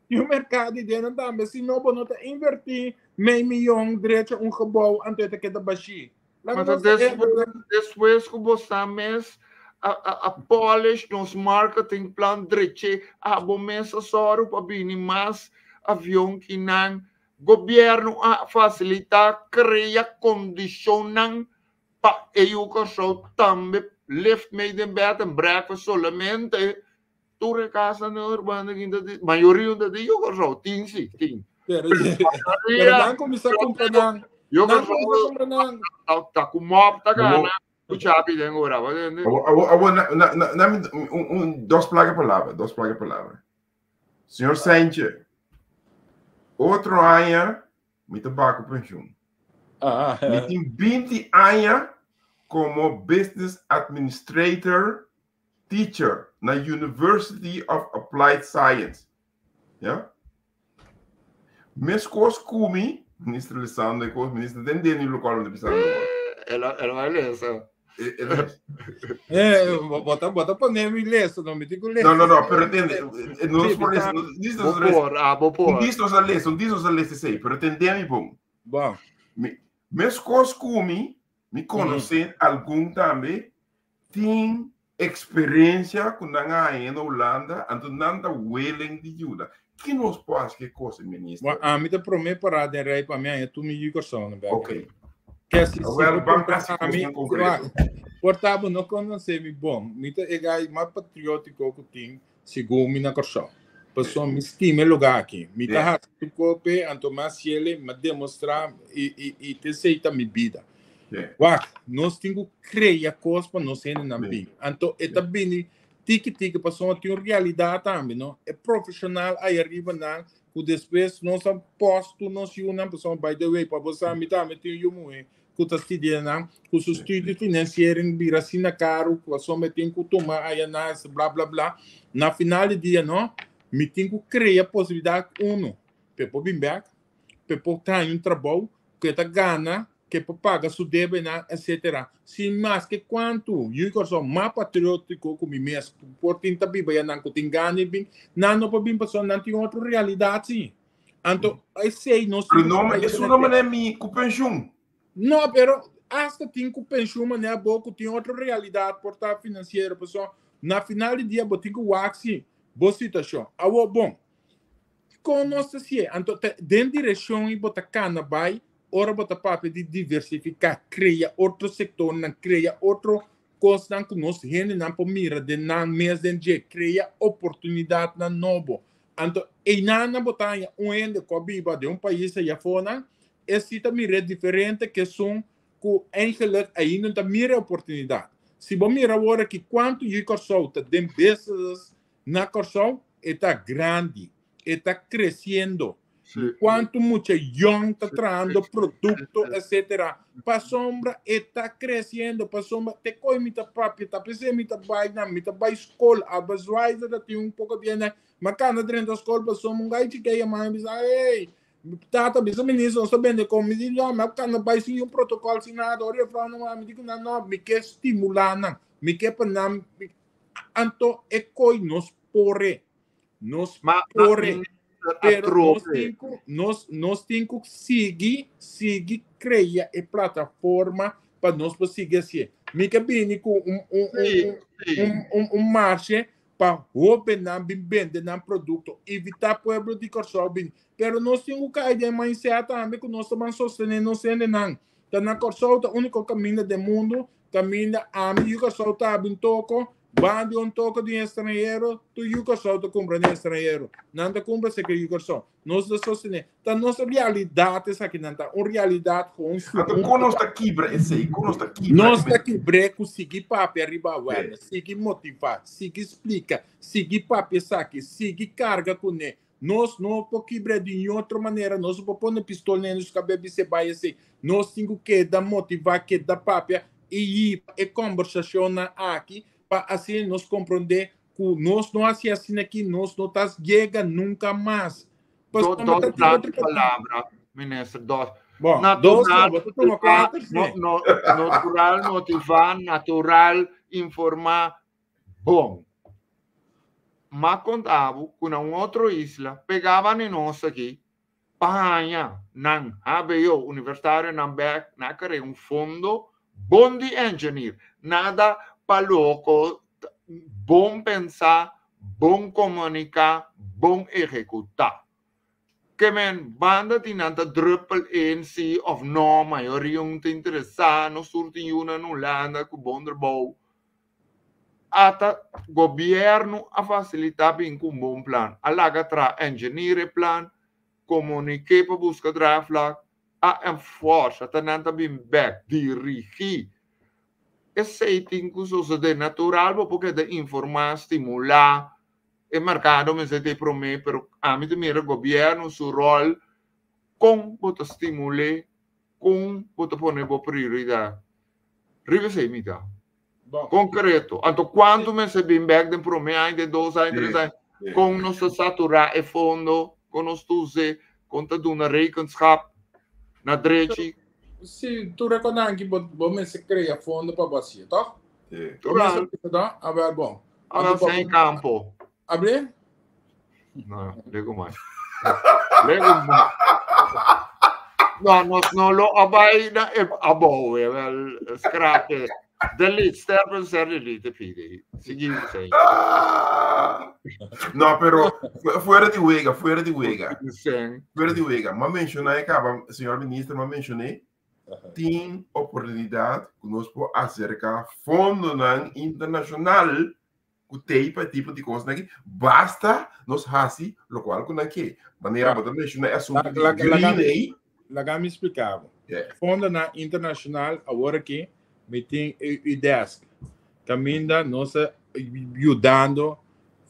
Tin un merkado di den nan tambe. Si no, bo no ta invertí mei miyon drecha un gebou anto e ta keda bashí. Laga nos despues, despues ku bo sa mes a, a, a polish nos marketing plan dreche, abo mes a sòru pa bini mas avion ki nan. Gobièrnu a fasilitá krea kondishonnan Pa e yu Kòrsou tambe lift mee den bed and breakfast solamente tur e kasnan den urbano aki ta di mayoria ta di yu Kòrsou tin si tin. Pero pero nan kuminsá kumpra nan. Yu Nan kuminsá Kòrsou kumpra nan. ta ku mòp ta gana ku chapi den ora bo tende. Awor, awor, awor, na, na, na, na, un, un, dos plaga palabra, dos plaga palabra. Señor Sanchez, otro aña Mi ta bako pensioen. Ah. Mi tin 20 aña como business administrator teacher na University of Applied Science. Ja? Meskos ku mi, minister lesando e kos, minister den den lokaal om te pisando. Ela, ela vai lesa. Eh, bota, bota poner mi lesa, no mi tin ku lesa. No, no, no, pero entende, no nos por lesa, dis nos Bo por, ah, bo por. Un dis nos a lesa, un dis nos a lesa esei, pero entende mi bon. Bon. Mi, meskos ku mi, mi konosé algun tambe, tin eksperensia ku nan a haña na Hulanda, anto nan ta willing di yuda. Ki nos por hasi ke kos, minister? Bon, ami ta promé pará den rei pa mi haña tur mi yu Kòrsou na bèk. Ok. Ke si si Wel, bo ban puntra hasi ami, kosnan konkreto. Por ta bo no konosé mi bon, mi ta e gai mas patriótiko ku tin segun mi na Kòrsou. Pasobra mi stima e lugá aki. Mi ta hasi tur kos p'e, anto mi a hasiel, mi a demostrá i i i t'esei ta mi bida. Wak, nos tin ku krea kos pa nos hendenan bin. Anto e ta bini tiki tiki pasobra tin un realidat tambe, no? E profeshonal ai ariba nan ku despues nos a pòst tur nos yunan pasobra by the way pa bo sa mi tambe tin un yu muhé ku ta studia nan ku su studio financiering bira asina karu ku pasobra e tin ku tuma aya nan bla bla bla. Na final di dia no mi tin ku krea posibilidat uno pa e por bin bèk, pa e por traha un trabou ku e ta gana ke por paga su debenan etcetera. Sin maske kuantu yu Kòrsou mas patriótiko ku mi mes por tin ta biba ya nan ku tin gana di bin, nan no por bin pasobra nan tin otro realidat si. Anto esei nos Pero tin ku no, trae esun no frente. manera mi ku penshun. No, pero hasta tin ku penshun manera bo ku tin otro realidat por ta finansiero pasobra na final di dia bo tin ku wak si bo situashon. Awor bon, Kon nos ta sié? Anto ta den direkshon i bo ta kana bai ora bo ta papia di diversifiká, krea otro sektornan, krea otro kosnan ku nos hendenan por mira den nan mes den dje, krea oportunidatnan nobo. Anto einan bo ta haña un hende ku a biba den un pais ei afonan, e si ta mir'é diferente ku esun ku eigenlik ainda no ta mira e oportunidat. Si bo mira awor aki kuantu yu Kòrsou ta den business Na Kòrsou e ta grandi, e ta kresiendo. Kuantu mucha yòn ta trahando produkto etcetera. Pasobra e ta kresiendo, pasobra te koe mi ta papia, ta p'esei mi ta bai nan, mi ta bai skol, Abaswaiza ta tin un poko di nan, mi a kanda drenta skol pasobra un gai chikei a mami bisa, hey, Tata bisa minister nos ta bende kon mi di no mi a kanda bai sin un protokòl sin nada ora juffrouw nan wak mi di ku nan no mi ke stimulá nan mi ke pa nan anto e koi nos pore nos pore pero nos tin ku nos nos tin ku sigui sigui krea e plataforma pa nos por sigui hasié mi ke bini ku un un un un un marshe pa hóbennan bin bende nan produkto, invitá pueblo di Kòrsou bin. Pero nos tin ku kai den mindset tambe ku nos ta ban sostené nos hendenan. Ta na Kòrsou ta úniko kaminda den mundu kaminda ami yu Kòrsou ta bin toko, ban di un toko di un estranhero, tur yu Kòrsou ta kumpra di estranhero. Nan ta kumpra seke yu Kòrsou. Nos ta sostené. Ta nos realidat esakinan ta, un realidat gewoon Anto kon nos ta kibra esei? Kon nos ta kibra? Nos ta kibr'é ku sigui papia riba awareness, sigui motivá, sigui splika, sigui papia esaki, sigui karga kuné. Nos no por kibr'é di niun otro manera, nos no por pone pistol na nos kabes bis'é bai esei. Nos tin ku keda motivá, keda papia i hiba e kòmbersashonnan aki pa asina nos komprondé ku nos no hasi asina aki nos no ta yega nunka mas. Do, dos otro palabra, minister, dos. Bon, natural, dos no, bo ta tuma kuater, no, sí. no, natural motivá, natural informá, bon. Ma konta bo ku na un otro isla pegaba ni nos aki pa haña nan HBO universitarionan bek, nan a krea un fondo bon di engineer, nada pa loko, bon pensá, bon komuniká, bon ehekutá. Ke men banda di nan ta druppel in si òf no, mayoria un ta interesá, nos tur tin yunan na Hulanda ku bon trabou. Ata gobièrnu a fasilitá bin ku un bon plan, a laga traha engineer e plan, komuniké pa buska draagvlak, a enforsa, ta nan ta bin bèk dirigí. Esei tin ku sosodé natural, bo por keda informá, stimulá, e merkado mester ta e promé, pero ami ta mira gobièrnu su ròl kon bo ta stimul'é, kon bo ta pone bo prioridat. Riba esei mi ta. Konkreto. Anto kuantu mester bin bèk den promé aña, den dos aña, tres aña? Kon nos ta saturá e fondo? Kon nos ta us'é? Kon ta duna rekenschap na drechi? Si, tur rekonan ki bo mester krea fondo pa bo hasié, tòg? Bo mester bisa, tòg? Awèl bon. Awèl sin kampo. Abre? No, lego mais. Lego mais. No, nos no lo a bai na e abou, eh, wel, scrap it. Delete, sterben ser delete, pide. Sigui, sei. Ah! No, pero fuera di wega, fuera di wega. Sen. Fuera di wega. Ma mencioná e caba, señor minister, ma mencioné, tin oportunidad ku nos por acerca fondonan internacional ku tei pa e tipo di kosnan aki, basta nos hasi lokual ku nan ke. Manera bo ta menshoná e asuntu di green ei. Laga mi splika bo. Yeah. Fondonan internashonal awor aki mi tin e U-desk kaminda nos ta yudando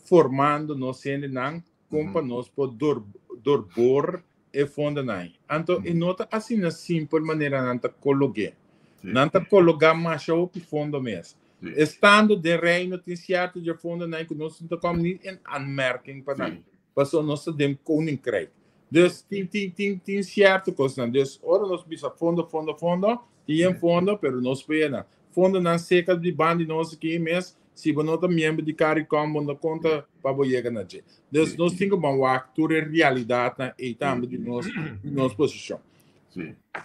formando nos hendenan kon pa nos por dor doorbor e fondonan ei. Anto e no ta asina simpel manera nan ta kolog'é. Nan ta kologá masha hopi fondo mes. Estando den Reino tin sierto dje fondonan ku nos no ta kom ni in aanmerking pa nan, pasobra nos ta den Koninkrijk. Dus tin tin tin tin sierto kosnan. Dus ora nos bisa fondo fondo fondo, tin yen fondo, pero nos por yena. Fondonan seka di banda di nos aki mes, si bo no ta miembro di Caricom, bo no konta pa bo yega na dje. Dus nos tin ku ban wak tur e realidatnan ei tambe di nos di nos posishon.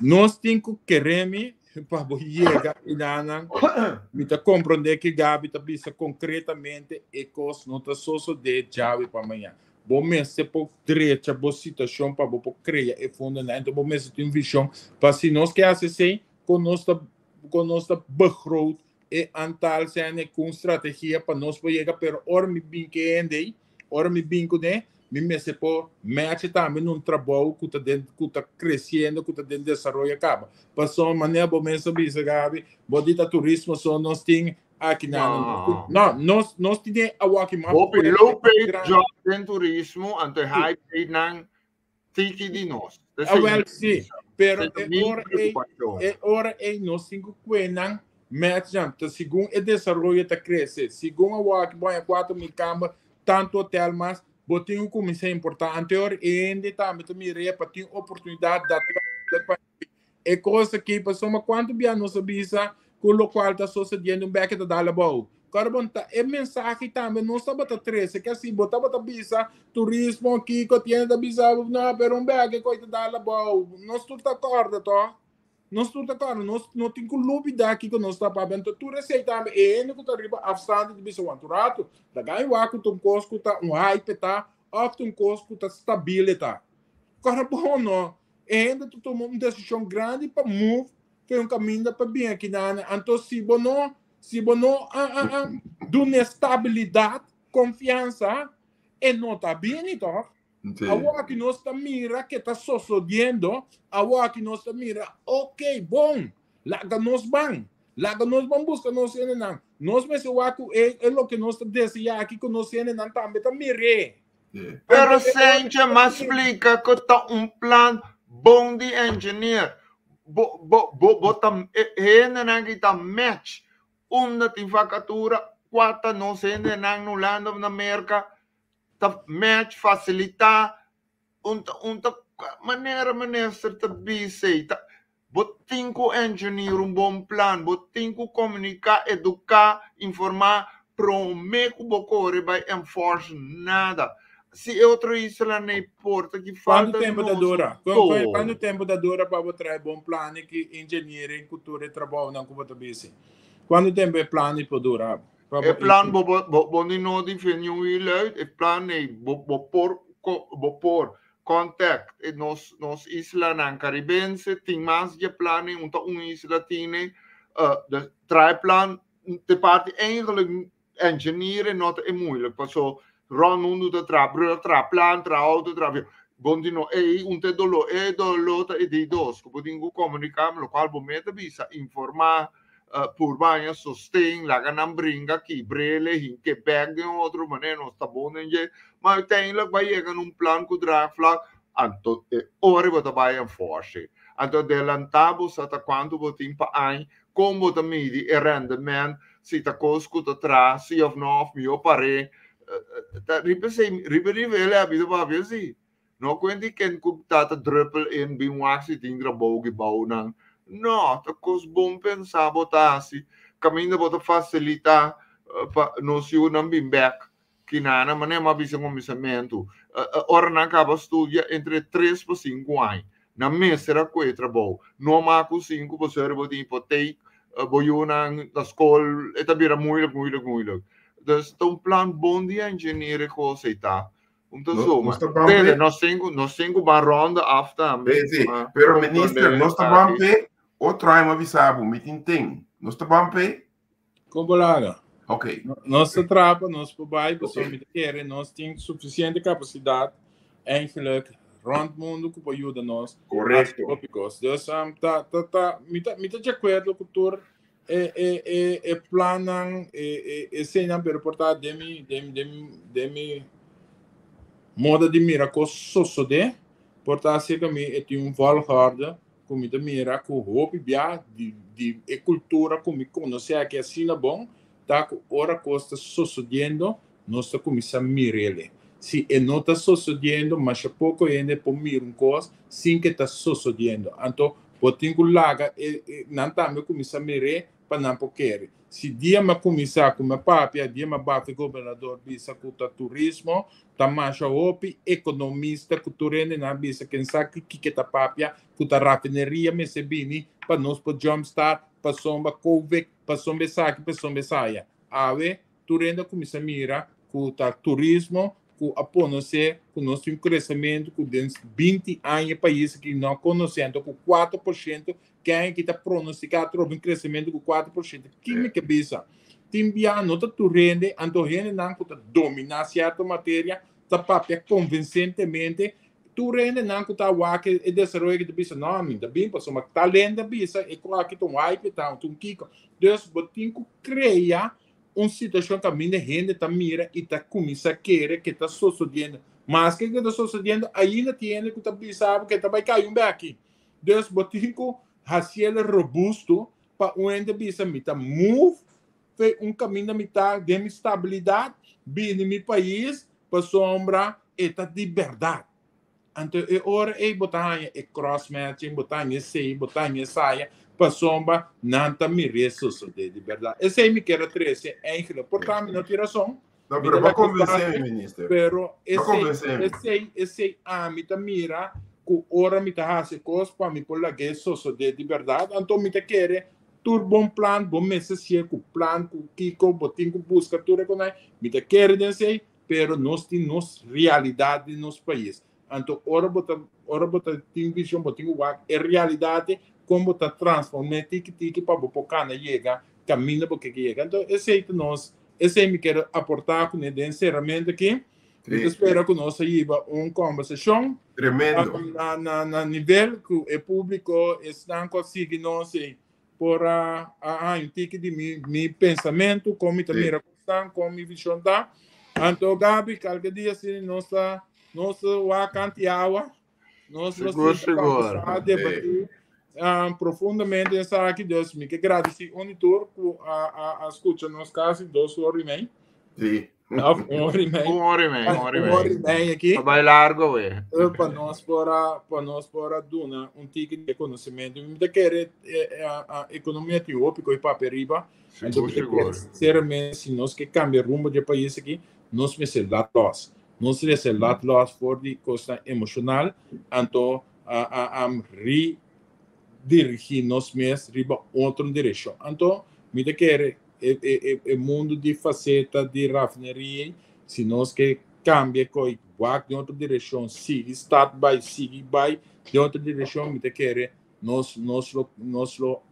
Nos tin ku keremi pa bo yega inanan. Mi ta komprondé ke Gaby ta bisa konkretamente e kos no ta sosodé djawe pa mañan. Bo mester por drecha bo situashon pa bo por krea e fondonan. Enton bo mester tin un vishon pa si nos ke hasi esei, kon nos ta kon nos ta begroot e aantal sène ku un strategia pa nos por yega, pero ora mi bin ke hende ei, ora mi bin kuné, mi mester por match tambe na un trabou ku ta den ku ta kresiendo, ku ta den desaroyo kaba. Pasobra manera bo mes a bisa Gaby, bo di ta turismo so nos tin aki na No. No, nos nos tin e awaki mas Hopi fuerte, low paid grandi. job den turismo, anto e high paid nan tiki di nos. Ah, wel, sí. Pero Esei ta e mi ora ei, preokupashon. e ora ei nos tin ku kue nan match nan. Ta segun e desaroyo ta krese, segun awor aki bo haña 4.000 kamber, tantu hotel mas. Bo tin ku kuminsá importá. Anteor hende tambe ta mira pa tin oportunidat daadwerkelijk pa e kos aki pasobra kuantu bia nos a bisa ku lokual ta sosediendo un bèkè ta dal abou. Kòrda bon ta e mensahe tambe nos tabata trese ke si bo tabata bisa turismo kiko tiene ta bisa bo no pero un bèkè koi ta dal abou. Nos tur ta kòrda tò. Nos tur ta kòrda nos no tin ku lubidá kiko nos ta papia. Anto tur esei tambe e hende ku ta riba afstand ta bisa wanta un ratu ta gana wak ku ta un kos ku ta un hype ta òf ta un kos ku ta stabil e ta. Kòrda bon no. E hende ta tuma un desishon grandi pa move fe un kaminda pa bin aki nan. Anto si bo no, si bo no a a a duna stabilidat, konfiansa, e no ta bini tòg? Sí. Awor aki nos ta mira ke ta sosodiendo, awor aki nos ta mira, ok, bon, laga nos ban, laga nos ban buska nos hendenan. Nos mester wak ku e, e loke nos ta deseá aki ku nos hendenan tambe ta mir'é. Pero Sentje m'a splika ku ta un plan bon di engineer. Bo bo bo bo ta e hendenan ki ta match unda tin vakatura kua ta nos hendenan na Hulanda of na Merka ta match fasilitá un ta un ta manera minister ta bisa ei ta bo tin ku engineer un bon plan bo tin ku komuniká eduká informá promé ku bo kore bai enforce nada si e otro islanan ei por ta ki Kuantu falta tempu ta nos dura? Ku- ku- to. Kuantu tempu ta dura pa bo trae bon plan ki engineering ku tur e trabounan ku bo ta bisi? Kuantu tempu e plan por dura? Pa E bo plan bo bo bo bo ni no di fin un wiel uit e plan ei bo bo por ko bo por contact e nos nos islanan caribense tin mas dje plan ei un ta un isla tine de trae plan de parti eigenlijk engineeren no ta e moeilijk paso rond mundu ta traha brug traha plan traha auto traha avion bo di no ei un ta e dolo e dolo ta e di dos ku bo tin ku komunika lokual bo meta bisa informa purba haña sosten, laga nan bringa, kibr'el, hink'e bek den otro manera, nos ta bon den dje, ma uiteindelijk bai yega na un plan ku draagvlak, anto e ora bo ta bai enforse. Anto adelantá bo sa ta kuantu bo tin pa aña, kon bo ta midi e rendement, si ta kos ku ta traha si òf no, òf mihó par'é. Ta riba esei, riba e nivel ei a papia si. No kuenti ken ku ta ta druppel in bin wak si tin trabou gebouwnan. No, ta kos bon pensá bo ta hasi. Kaminda bo ta fasilitá pa nos yunan bin bèk. Kinana manera mi a bisa kuminsamentu, ora nan kaba studia entre tres pa sinku aña, nan mester a kue trabou. No mas ku sinku pasobra bo tin hipotek, bo yunan ta skol, e ta bira moeilijk, moeilijk, moeilijk. Dus ta un plan bon di engineer e kos ei ta. Un ta No, suma. nos ta ban Tende, pe. nos tin ku, nos tin ku ban ronde af tambe. Sí, sí. Pa Pero minister, comprende nos ta ban esaki. pe. Otro aña mi a bisa bo, mi tin ten. Nos ta ban pe. Kon bo laga? Ok. Nos ta traha pa nos por bai, pasobra Ok. mi ta kere nos tin sufisiente kapasidat eigenlijk rond mundu ku por yuda nos hasi Korekto. hopi kos. Dus um, ta, ta, ta, mi ta, mi ta di akuerdo ku tur e e e e plannan e e eseinan pero por ta den mi den den den mi moda di mira kos sosodé por ta acerca mi e tin un volgorde ku mi ta mira ku hopi bia di di e kultura ku mi konosé aki asina bon ta ku ora kos ta sosodiendo nos ta kuminsá mir'ele si e no ta sosodiendo masha poko hende por mira un kos sin ke ta sosodiendo anto Bo tin ku laga e, e, nan tambe kuminsá mir'é pa nan por kere. Si dia mi a kuminsá ku mi a papia, dia mi a bati gobernador bisa ku ta turismo, ta masha hopi ekonomista ku tur hende nan a bisa ken sa ki kiko ta papia, ku ta rafineria mester bini pa nos por jumpstart, pasobra covid, pasobra esaki, pasobra esaya. Awe tur hende a kuminsá mira ku ta turismo ku a konosé ku nos tin un kresementu ku den 20 aña e pais aki no a konosé, anto ku 4% ken aki ta pronostiká atrobe un kresementu ku 4%. Ki mi ke bisa? Tin bia no ta tur hende, anto hendenan ku ta dominá sierto materia ta papia konvinsentemente, tur hendenan ku ta wak e desaroyo aki ta bisa no, mi ta bin pasobra tal hende a bisa e ku aki ta un hype, ta un kiko. Dus bo tin ku krea un situashon kaminda hende ta mira i ta kuminsá kere ke ta sosodiendo. Maske ke ta sosodiendo, ainda tin hende ku ta bisa bo ke ta bai kai un bèki. Dus bo tin ku hasiel robusto pa un hende bisa mi ta move fe un kaminda mi ta den mi stabilidat, bini mi pais. Pasobra e ta di bèrdat. Anto e ora ei bo ta haña e cross matching, bo ta haña esei, bo ta haña esaya, pasobra nan ta mir'é sosodé di bèrdat. Esei mi kier a trese eigenlijk. Por ta mi no tin rason. No, pero bo a konvensé mi, minister. Pero esei, esei, esei ami ta mira ku ora mi ta hasi kos pa mi por lag'é sosodé di bèrdat, anto mi ta kere tur bon plan, bo mester sier ku plan, ku kiko, bo tin ku buska tur e konai. Mi ta kere den esei, pero nos tin nos realidat den nos pais. Anto ora bo ta ora bo ta tin vision bo tin ku wak e realidat ei kon bo ta transform'é tiki tiki pa bo por kana yega kaminda bo ke yega. Anto esei ta nos esei mi kier aportá kuné den seramentu aki. Mi ta spera ku nos a hiba un kòmbersashon Tremendo. na na na nivel ku e públiko esnan ku a sigui nos ei por a a haña un tiki di mi mi pensamentu kon mi ta mira kosnan kon mi vishon ta. Anto Gaby kalke dia si nos ta nos ta wak kanti awa nos lo Sigur, sinta sigur. kòmbersá debatí profundamente esaki. Dus mi ke gradisí un i tur ku a a a skucha nos kasi dos ora i mei. Sí. Of un hora y media. Un hora y media, un hora y Un hora y media aquí. Pa bai largo, we. Pa nos por a, pa nos por a duna un tiki de conocimiento. Mi ta kere eh, a, a economia tin hopi koe papia riba. Sigur, sigur. Sinceramente, si nos ke cambia rumbo di e pais aki, nos mester laat los. Nos mester laat los for di cosnan emocional, anto a, a, a redirigi nos mes riba otro direccion. Anto, mi ta kere e, e, e, e mundu di faceta di rafineria, si nos ke cambia koi wak den otro direccion, sigui start bai, sigui bai den otro direccion, mi ta kere nos, nos lo, nos lo,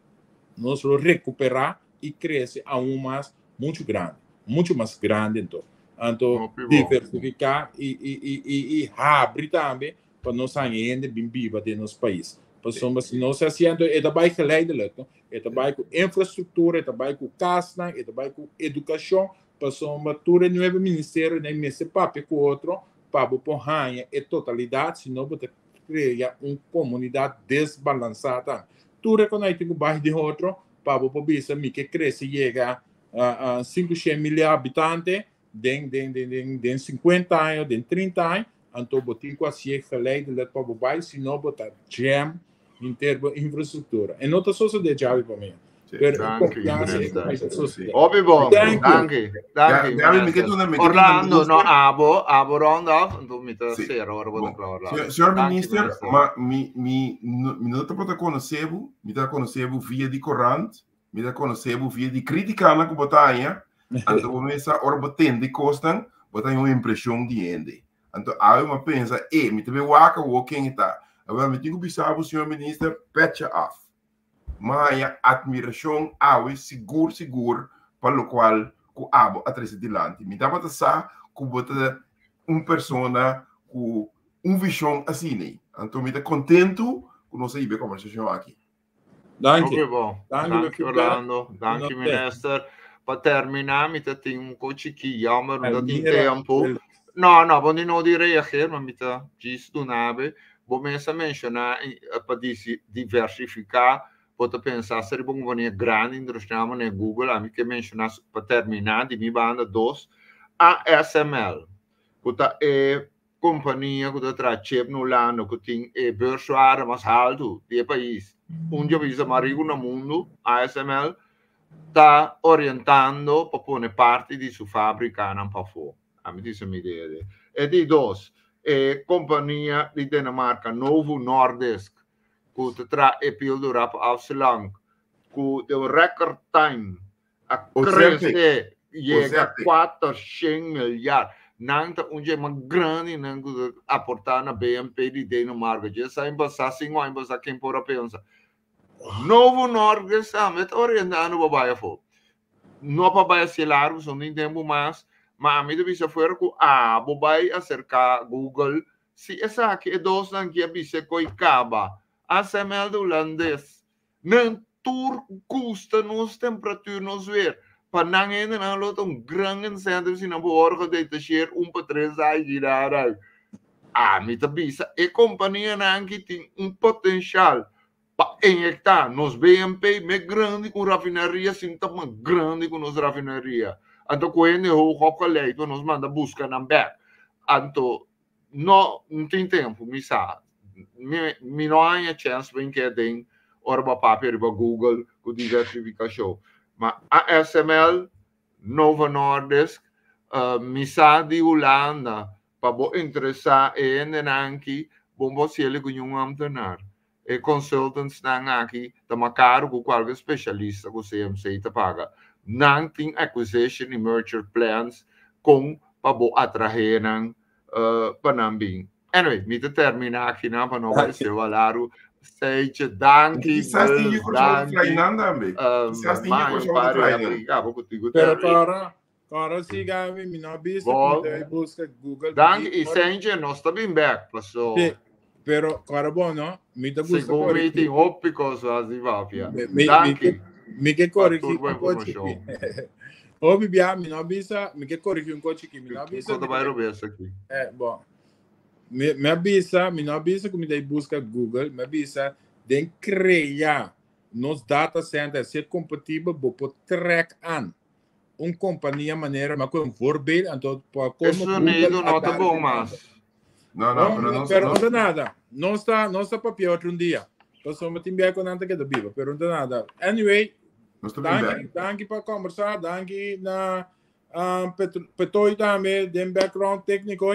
nos lo recupera y crece aún mas mucho grande, mucho mas grande anto. Anto diversifica y, y, y, y, y habri tambe pa nos haña hende bin biba den nos pais. Pasobra si nos hasi anto e ta bai geleidelijk, no? E ta bai ku infrastruktura, e ta bai ku kasnan, e ta bai ku edukashon, pasobra tur e nuebe ministerionan mester papia ku otro pa bo por haña e totalidat, si no bo ta krea un komunidat desbalansá tambe. Tur e konai tin ku bai den otro pa bo por bisa mi ke krese yega 500 mil habitante den den den den den 50 aña, den 30 aña, anto bo tin ku hasié geleidelijk pa bo bai, si no bo ta jam henter bo infrastruktura. E no ta sosodé djabi pa mi. Pero e konfiansa ei ku ta sosodé. Hopi bon. Thank you. Danki. Danki. Gabi, mi ke duna, mi ke duna Orlando, no minister. abo, abo round off, anto mi ta Sí. sera ora bo ta Bon. kla Orlando. Señor, señor Danki, minister, minister. ma mi, mi, no, mi no tabata konosé bo, mi ta konosé bo via di korant, mi ta konosé bo via di krítikanan ku bo ta haña, anto bo mester ora bo tende kosnan, bo ta haña un impreshon di hende. Anto awe mi a pensa, e, mi ta bin wak awor ken e ta. Awor mi tin ku bisa bo, señor minister, pètje af. Mi a haña atmirashon awe sigur sigur pa lokual ku abo a trese dilanti. Mi tabata sa ku bo ta un persona ku un vishon asina. Anto mi ta kontentu ku nos a hiba e kòmbersashon aki. Danki. Hopi bon. Danki, Danki feedback. Orlando. Danki Nos minister. Pa termina mi ta tin un ko chiki jammer, no ta tin Mira, tempo. No, no, bo ni no di reageer, maar mi ta djis dunabe. Bo mes a menciona pa diversifica, bo ta pensa hasta riba un compania grandi internacional manera Google, ami ke menciona pa termina di mi banda dos, ASML, ku ta e Kompania ku ta traha chip na Hulanda ku tin e beurswaarde mas haltu di e pais, un di e paisnan mas riku na mundu, ASML, ta orientando pa pone parti di su fabrikanan pafó. Ami tin sa mi idea di. E di dos, e kompania di Dinamarka Novo Nordisk ku ta traha e pildura pa afslank ku den record time a krese yega 400 milyar. Nan ta un dje mas grandinan ku ta aportá na BNP di Denemarke. Dje sa in pasá, sinku aña pasá ken por a pensa. Novo Nordisk tambe ta orientando pa bai afó. No pa bai hasié largu, so no tin tempu mas, ma ami ta bisa fuera ku abo bai aserká Google si esaki e dosnan ki a bisa ku e kaba. ASML ta hulandes. Nan tur gusta nos temperatuur, nos weer. Pa nan hendenan lo ta un gran incentive si nan por wòrdu gedetasheer un pa tres aña daar. Ami ta bisa e kompanianan ki tin un potenshal pa inyekta nos BNP me grandi ku un rafineria sin ta mas grandi ku nos rafineria. Anto ku hende hoog opgeleid pa nos manda buska nan bek. Anto no no tin tempu mi sa mi mi no haña chèns pa ke den ora bo a papia riba Google ku diversifikashon. Ma ASML, Novo Nordisk, mi sa di Hulanda pa bo interesá e hendenan aki bo por hasiel ku niun ambtenaar. E consultantsnan aki ta mas karu ku kualke spesialista ku CMC ta paga. Nan tin acquisition i merger plans kon pa bo atrahe nan pa nan bin. Anyway, mi ta termina aki nan pa no bai sewa laru. Seitje, danki, Kisas tin Meus, Kòrsou ta danki. trae nan tambe. Kisas tin Mai, Kòrsou ta pare, trae nan. apliká bo contigo Pero tambe. kora, kora si Gabi, mi no a bisa ku mi Bon, ta bai buska Google danki i di ora. Seintje, nos ta bin bek, paso Sí, pero kora bo no, mi ta gusta segun mi korigí. tin hopi kos hasi papia. Mi, mi, mi ke, Danki mi ke pa korigí tur bo un kos chikí. informashon. Hopi bia mi no a bisa, mi ke korigí un kos chikí, mi no a Kiko bisa ta mi ta bai bai, robes aki? eh, bon. Mi, mi a bisa, mi no a bisa ku mi ta bai buska Google, mi a bisa den krea nos data center ser kompatibel bo por trek aan un kompania manera ma ku un voorbeeld anto pa E komo Google sonido a no ta dar bon mas. No, no, No, pero nos, pero no nos, ta nada. No ta, no ta papia otro un dia. Pasobra tin bia ku nan ta keda biba, pero no ta nada. Anyway, nos ta bin danki, bek. danki pa kombersá, danki na Petoy tambe den background tékniko.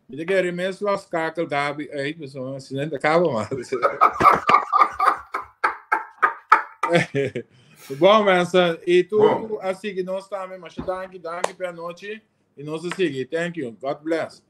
Mi ta kere mes lo skakel Gabi uit, pasobra asina ta kaba mas. Bon mensen, i tur Bon. ku a sigui nos tambe, masha danki, danki pa e anochi. I nos a sigui. Thank you. God bless.